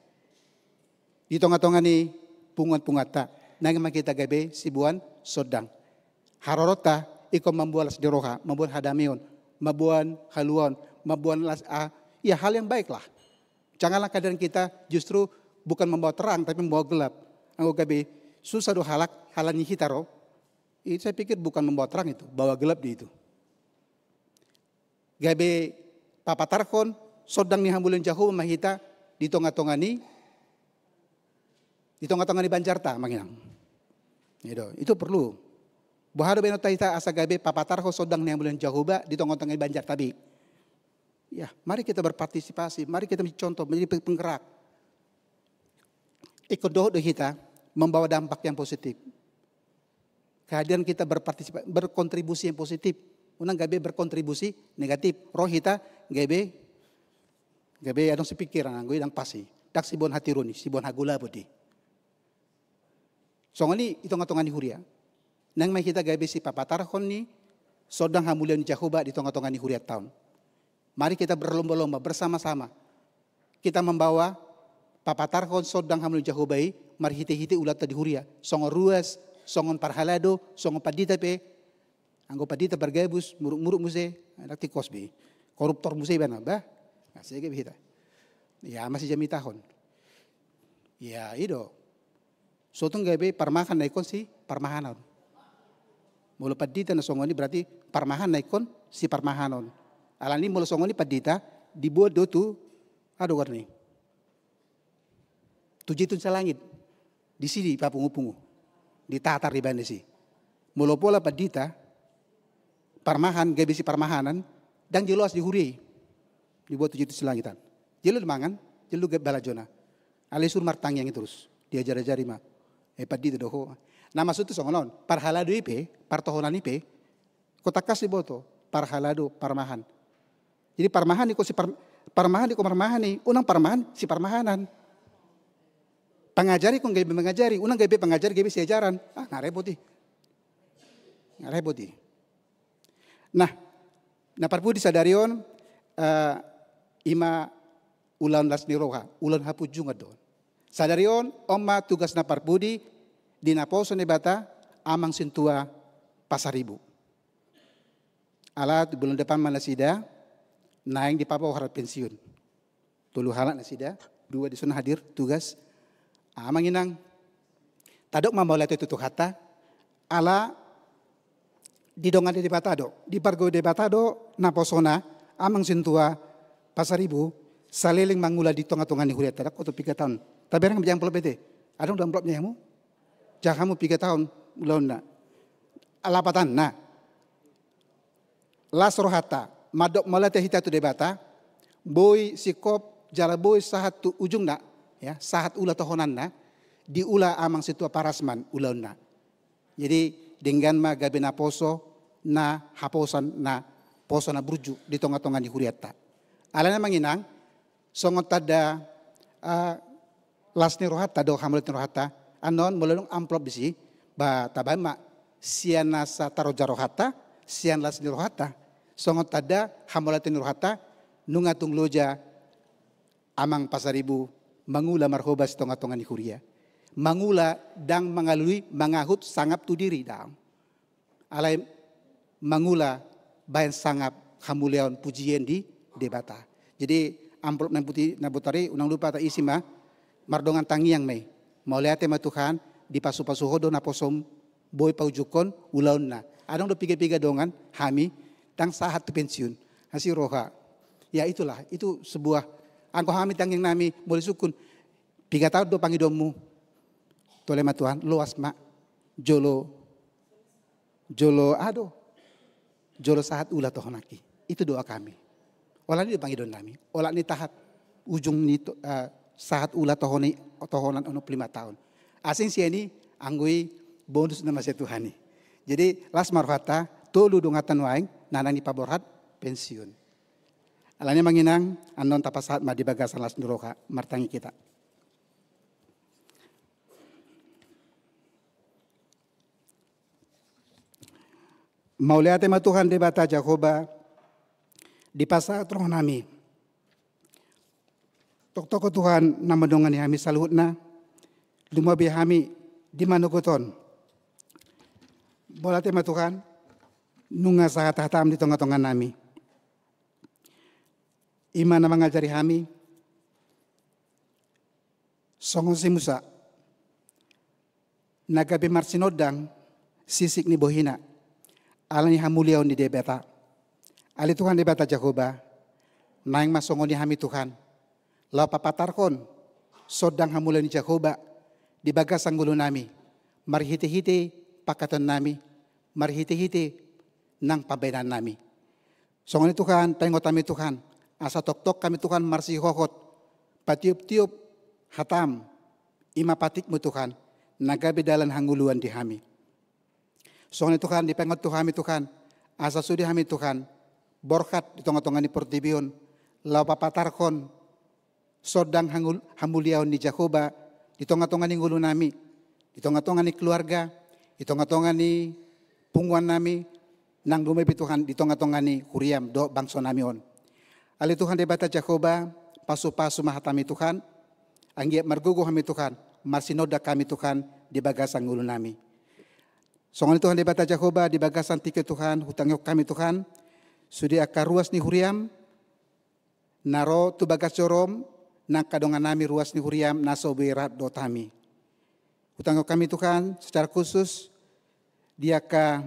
di tonga-tonga ni punguan-punguanta, naeng ma hita gabe siboan sondang. Haroronta ingkon mamboan las ni roha, mamboan hadameon, mamboan haluaon, mamboan las, ah, ya, hal yang baik lah. Janganlah keadaan kita justru bukan membawa terang tapi membawa gelap. Anggo gabe susah do halak, halani hita ro, itu saya pikir bukan membawa terang, itu bawa gelap di itu. Gabe papatarhon sondang ni hamuliaon Jahowa ma hita di tonga-tonga ni, di tonga-tonga ni banjarta, amang inang. Itu, itu perlu. Boha do baenonta hita asa gabe papatarhon sondang ni hamuliaon Jahowa di tonga-tonga ni banjarta be? Ya, mari kita berpartisipasi, mari kita menjadi contoh, menjadi pe-, penggerak. Ingkon dohot do hita membawa dampak yang positif. Kehadiran kita berpartisipasi, berkontribusi yang positif. Unang gabe berkontribusi negatif. Ro hita gabe, gabe adong sipikiran, anggo i ndang pas i. Ndang siboan hatiuron i, siboan hagolapon i. Songon i di tonga-tonga ni huria. Naeng ma hita gabe sipapatarhon ni sondang hamuliaon ni Jahowa di tonga-tonga ni hurianta on. Mari kita berlomba-lomba, bersama-sama. Kita membawa papatarhon sondang hamuliaon Jahowa i marhite-hite ulaonta di huria. Songon ruas, songon parhalado, songon pandita pe. Anggo pandita pargabus, muruk-muruk muse, ndang tingkos be. Koruptor muse ibana, bah. Nah, sege be hita. Ya, masih jamitahon. Ya, i do. Sotung gabe parmahan na ingkon siparmahanon. Molo pandita na songon i berarti parmahan na ingkon siparmahanon. Alani molo songon i pandita diboan do tu, aha do goarna i, tu Jitun Salangit. Disi dipapungu-pungu, ditatar ibana disi. Molo pola pandita parmahan, gabe siparmahanon, ndang jolo loas di huria i. Diboan tu Jitun Salangit an. Jolo do mangan, jolo do gabe balajona. Alai suru martangiang i torus, diajar-ajari ma. Eh, pandita do ho. Na maksud tu songon on, parhalado i pe, partohonan i pe, ingkon tangkas diboto, parhalado, parmahan. Jadi parmahan ingkon sipar-, parmahan ingkon marmahan i, unang parmahan siparmahanon. Pangajari ingkon gabe mangajari, unang gabe pangajari gabe siajaran. Ah, na repot i. Na repot i. Nah, na parpudi sadari on, eh, i ma ulaon las ni roha, ulaon hapunjungan do on. Sadari on, on ma tugas na parpudi di naposo ni Debata, Amang Sintua Pasaribu. Ala tu bulan depan ma nasida naeng dipabohar pensiun. Tolu halak nasida, dua dison hadir tugas. Amang inang, tadok ma mauliate tu Tuhanta, ala didongani Debata do, dipargogoi Debata do naposona, Amang Sintua Pasaribu, saleleng mangula di tonga-tonga ni hurianta, ndang oto piga taon. Tabereng ma amplop i ate. Adong do amplopna di hamu? Jala hamu piga taon ulaonna. Lapatanna. Las rohanta, mandok mauliate hita tu Debata, boi singkop jala boi sahat tu ujungna, ya, sahat ula tohonanna, diula Amang Sintua Parasman ulaonna. Jadi, denggan ma gabe naposo na haposan, naposo na burju di tonga-tonga ni hurianta. Alani amang inang, songon tanda, eh, las ni rohanta do, hamauliate ni rohanta. Annon molo adong amplop disi, ba tabaen ma sian nasa taroja rohanta, sian las ni rohanta. Songon tanda hamauliate ni rohanta, nunga tung loja Amang Pasaribu mangula marhobas di tonga-tonga ni huria. Mangula ndang mangalului mangahut sangap tu diri, daong. Alai mangula baen sangap hamuliaon pujian di Debata. Jadi amplop na putih na botar i unang lupa taisi ma, mardongan tangiang ma i. Mauliate ma Tuhan, dipasu-pasu Ho do naposom, boi paujungkon ulaonna. Adong do piga-piga dongan hami, ndang sahat tu pensiun. Asi roha. Ya itulah, itu sebuah, anggo hami tangiang nami, molo disungkun, piga taon do pangidoanmu? Tole ma Tuhan, loas ma. Jolo, jolo, aha do, jolo sahat ula tohonanki. Itu doa kami. Olat ni do pangidoan nami. Olat ni tahat ujung ni to-, eh, sahat ula tohoni-, tohonan onom pulu lima taon. Asing sian i, anggo i bonus na masian Tuhan i. Jadi, las ma rohanta, tolu donganta nuaeng, na naeng dipaborhat pensiun. Alani amang inang, annon tapasahat ma di bagasan las ni roha, martangi hita. Mauliate ma Tuhan Debata Jahowa, dipasahat roha nami. Tongtong Ho Tuhan na mandongani hami saluhutna, lumobi hami di manogot on. Mauliate ma Tuhan, nunga sahat hatam di tonga-tonga nami. I ma na mangajari hami, songon si Musa, na gabe marsinondang sisik ni bohina, ala ni hamuliaon ni Debata. Ale Tuhan Debata Jahowa, naeng ma songon i hami Tuhan, laho papatarhon sondang hamuliaon ni Jahowa di bagasan ngolu nami, marhite-hite pangkataion nami, marhite-hite nang pambahenan nami. Songon i Tuhan, taingot hami Tuhan, asa tongtong hami Tuhan marsihohot, patiop-tiop hatam, i ma patikmu Tuhan, na gabe dalan hangoluan di hami. Songon i Tuhan, dipaingot tu hami Tuhan, asa sude hami Tuhan, borhat di tonga-tonga ni portibi on, laho papatarhon sondang hangul-, hamuliaon ni Jahowa di tonga-tonga ni ngolu nami, di tonga-tonga ni keluarga, di tonga-tonga ni punguan nami, nang lumobi Tuhan di tonga-tonga ni huriam dohot bangso nami on. Ale Tuhan Debata Jahowa, pasu-pasu ma hatami Tuhan, anggiat margogo hami Tuhan, marsinondang hami Tuhan di bagasan ngolu nami. Songon i Tuhan Debata Jahowa, di bagasan tingki on Tuhan, hutangihon hami Tuhan, sude angka ruas ni huriam, na ro tu bagas jorom, nang angka dongan nami ruas ni huriam na so boi rap dohot hami. Hutangihon hami Tuhan, secara khusus, di angka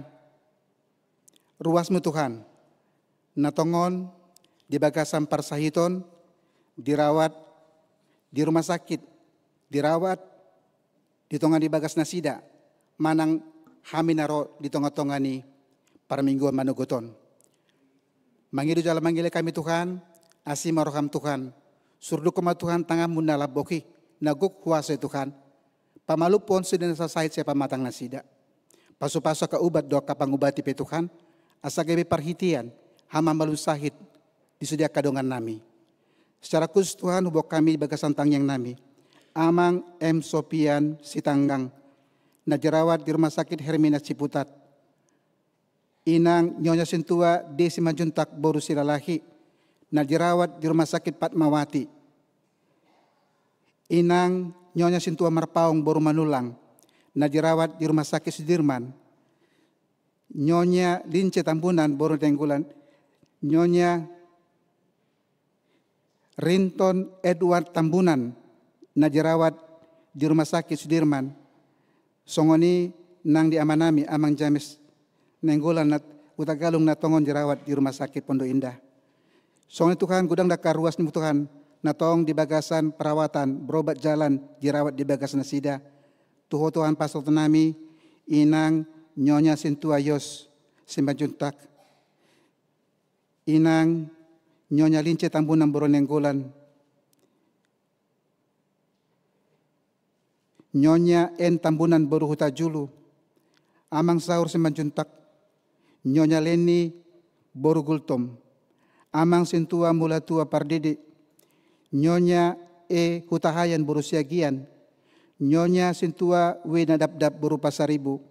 ruasmu Tuhan, na tongon di bagasan parsahiton, dirawat di rumah sakit, dirawat di tonga ni bagas nasida, manang hami na ro di tonga-tonga ni parmingguan manogot on. Mangido jala mangilek hami Tuhan, asi ma roham Tuhan. Surdukhon ma Tuhan tanganmu na lambok i, na gok huaso i Tuhan. Pamalumhon sude na sasahit sian pamatang nasida. Pasu-pasu angka ubat dohot angka pangubati pe Tuhan, asa gabe parhitean, hamamalum sahit, di sude angka dongan nami. Secara khusus Tuhan, huboan hami di bagasan tangiang nami. Amang M Sopian Sitanggang, na dirawat di Rumah Sakit Hermina Ciputat. Inang Nyonya Sintua Desi Manjuntak boru Silalahi, na dirawat di Rumah Sakit Fatmawati. Inang Nyonya Sintua Marpaung boru Manulang, na dirawat di Rumah Sakit Sudirman. Nyonya Lince Tambunan boru Nainggolan, Nyonya Rinton Edward Tambunan, na dirawat di Rumah Sakit Sudirman. Songon i nang di amanami, Amang James Nainggolan na Hutagalung na tongon dirawat di Rumah Sakit Pondok Indah. Songon i Tuhan, godang do angka ruas ni Tuhan, na tong di bagasan perawatan, berobat jalan, dirawat di bagas nasida. Tu Ho Tuhan pasahaton nami, Inang Nyonya Sintua Yos Simanjuntak. Inang Nyonya Lince Tambunan boru Nainggolan. Nyonya En Tambunan boru Hutajulu. Amang Saur Simanjuntak. Nyonya Leni boru Gultom. Amang Sintua Mulatua Pardede. Nyonya E Hutahayan boru Siagian. Nyonya Sintua W Nadapdap boru Pasaribu.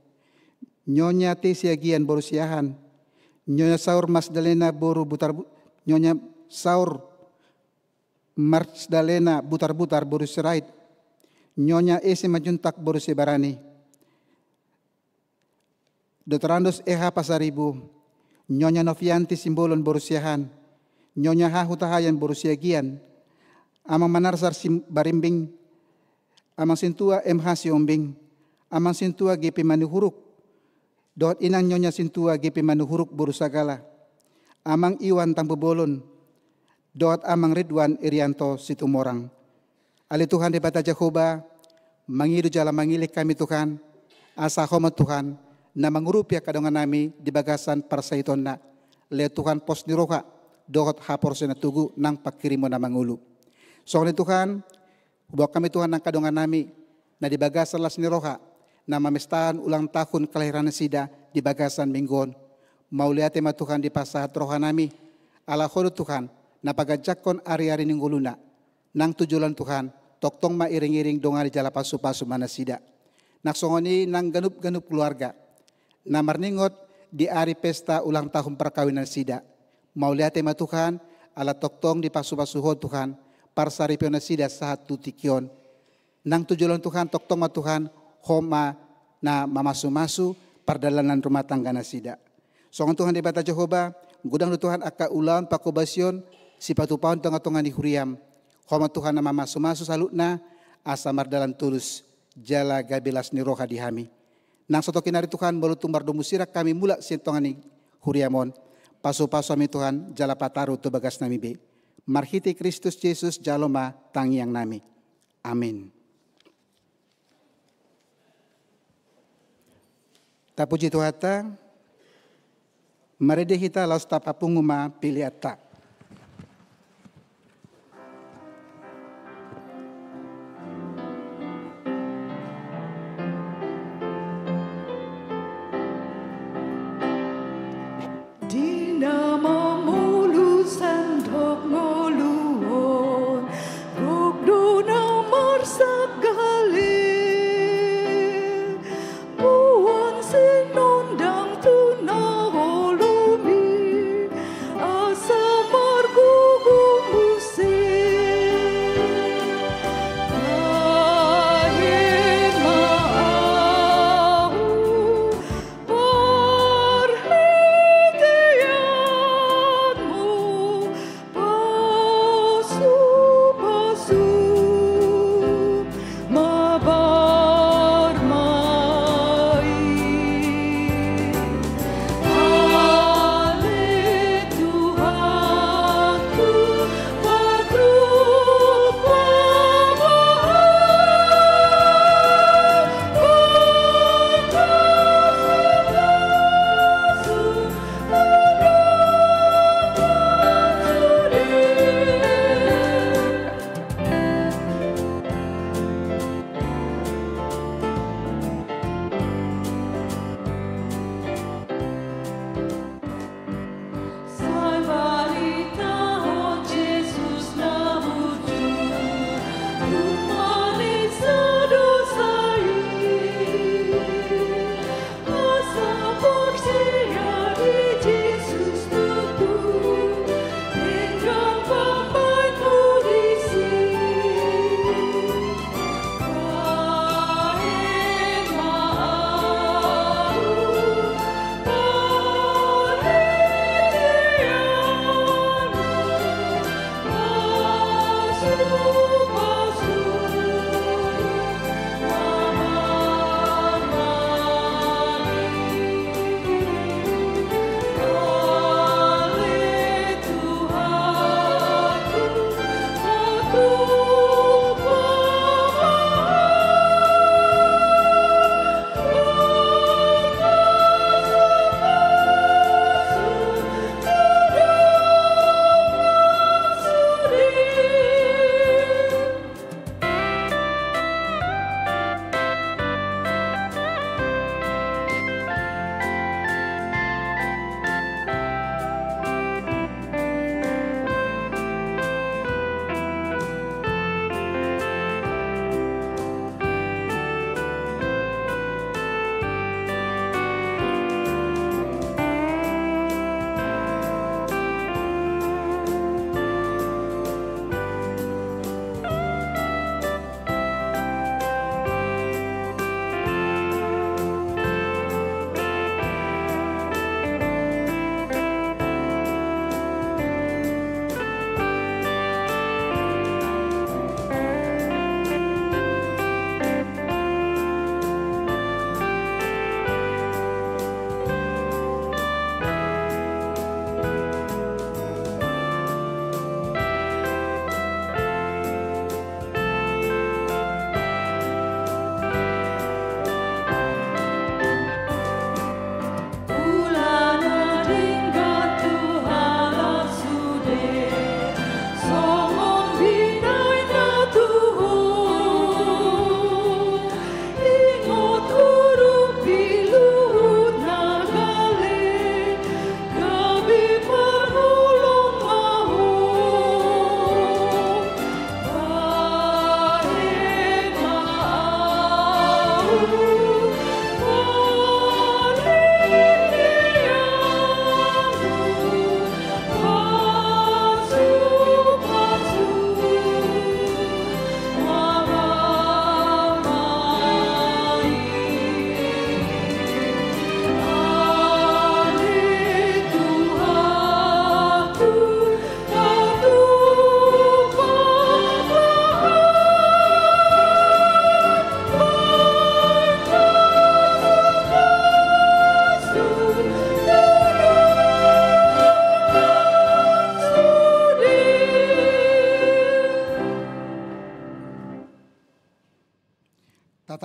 Nyonya T Siagian boru Siahaan. Nyonya Saur Masdalena boru Butar, Nyonya Saur Marsdalena Butarbutar boru Sirait, Nyonya E Simanjuntak boru Sibarani, Doktor Andos E H Pasaribu, Nyonya Novianti Simbolon boru Siahaan, Nyonya H Hutahayan boru Siagian, Amang Manarsar Sim-, Barimbing, Amang Sintua M H Siombing, Amang Sintua G P Manihuruk, dohot Inang Nyonya Sintua G P Manihuruk boru Sagala, Amang Iwan Tampubolon, dohot Amang Ridwan Irianto Situmorang. Ale Tuhan Debata Jahowa, mangido jala mangilek hami Tuhan, asa Ho ma Tuhan, na mangurupi angka dongan nami di bagasan parsahitonna, lehon Tuhan pos ni roha, dohot haporseaon na togu nang panghirimon na mangolu. Songon i Tuhan, huboan hami Tuhan angka dongan nami, na di bagasan las ni roha, na mamestahon ulang tahun kelahiran nasida di bagasan minggu on. Mauliate ma Tuhan dipasahat roha nami, ala Ho do Tuhan, na paganjangkon ari-ari ni ngoluna, nang tu joloan Tuhan, tongtong ma iring-iring dongani jala pasu-pasu ma nasida. Nang songon i nang ganup-ganup keluarga, na marningot di ari pesta ulang tahun parkawinan nasida. Mauliate ma Tuhan, ala tongtong dipasu-pasu Ho Tuhan, parsaripeon nasida sahat tu tingki on. Nang tu joloan Tuhan, tongtong ma Tuhan, Ho ma na mamasumasu pardalanan rumah tangga nasida. Songon Tuhan Debata Jahowa, godang do Tuhan angka ulaon pangkobasion sipatupaon tongatonga ni huriaM. Ho ma Tuhan na mamasumasu saluhutna, asa mardalan tulus jala gabe las ni roha di hami. Nang sotok i nari Tuhan, molo tung mardomu sirang hami mulak sian tonga ni huriaM on, pasupasu hami Tuhan, jala pataru tu bagasnami be. Marhite Kristus Jesus jalo ma tangiangnami. Amin. Tapuji Tuhanta. Marende hita laos tapapungu ma peleanta. Di na mamolus sandok ngolu on, gok do na marsangkali. Boan sinondang tu na holom i, asa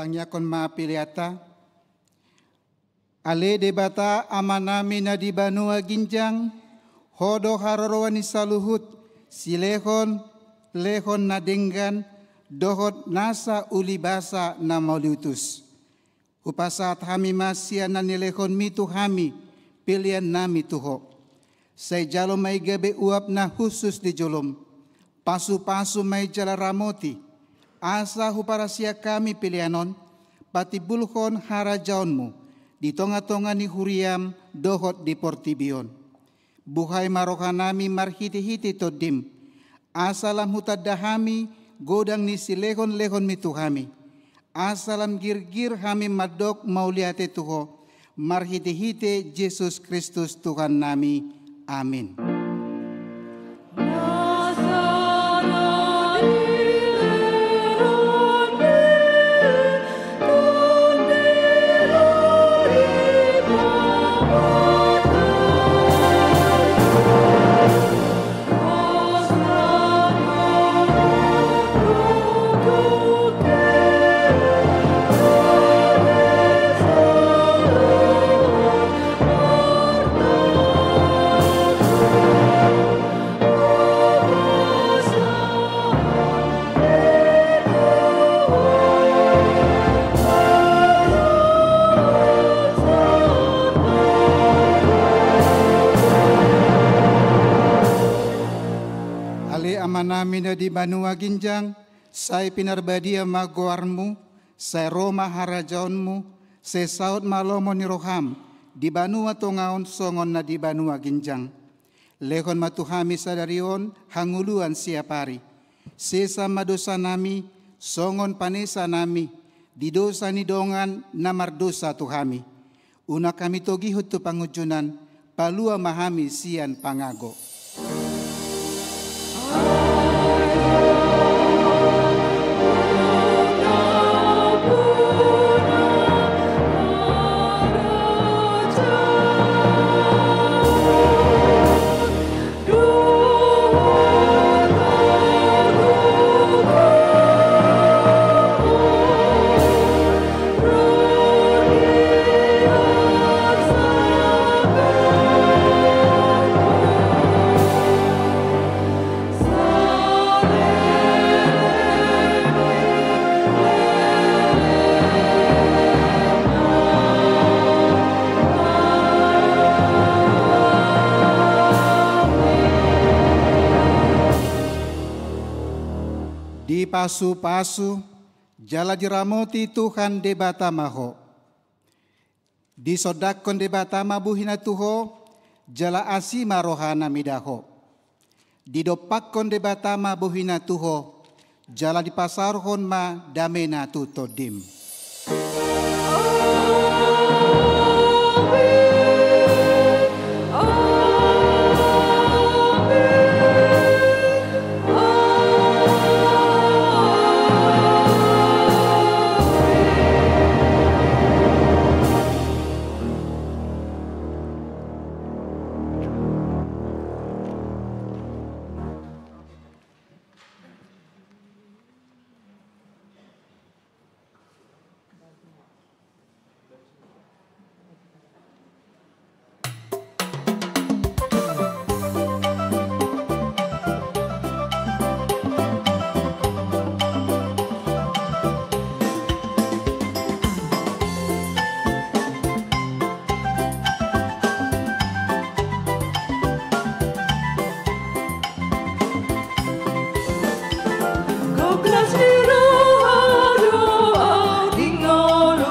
Tangiangkon ma peleanta. Ale Debata Amanami na di banua ginjang, Ho do haroroan ni saluhut silehon lehon na denggan dohot nasa ulibasa na mauliutus. Hupasahat hami ma sian na nilehonmi tu hami peleannami tu Ho. Sai jalo ma i gabe uap na hushus di jolom. Pasupasu ma i jala ramoti, asa huparasiak hami pelean on patimbulhon harajaonmu di tongatonga ni huriam dohot di portibi on. Buhai ma rohanami marhitehite Tondim, asa lam hutanda hami godang ni silehonlehonmi tu hami, asa lam girgir hami mandok mauliate tu Ho, marhitehite Jesus Kristus Tuhannami. Amin. Ale Amanami na di banua ginjang, sai pinarbadia ma goarmu, sai ro ma harajaonmu, sai saut ma lomo ni roham di banua tonga on songon na di banua ginjang. Lehon ma tu hami sadari on hangoluan siapari. Sesa ma dosanami songon panesanami di dosa ni dongan na mardosa tu hami. Unang hami togihon tu pangunjunan, palua ma hami sian pangago. Dipasupasu jala diramoti Tuhan Debata ma ho. Disondangkon Debata ma bohina tu ho, jala asi ma rohana mida ho. Didompakkon Debata ma bohina tu ho, jala dipasaorhon ma damena tu tondim.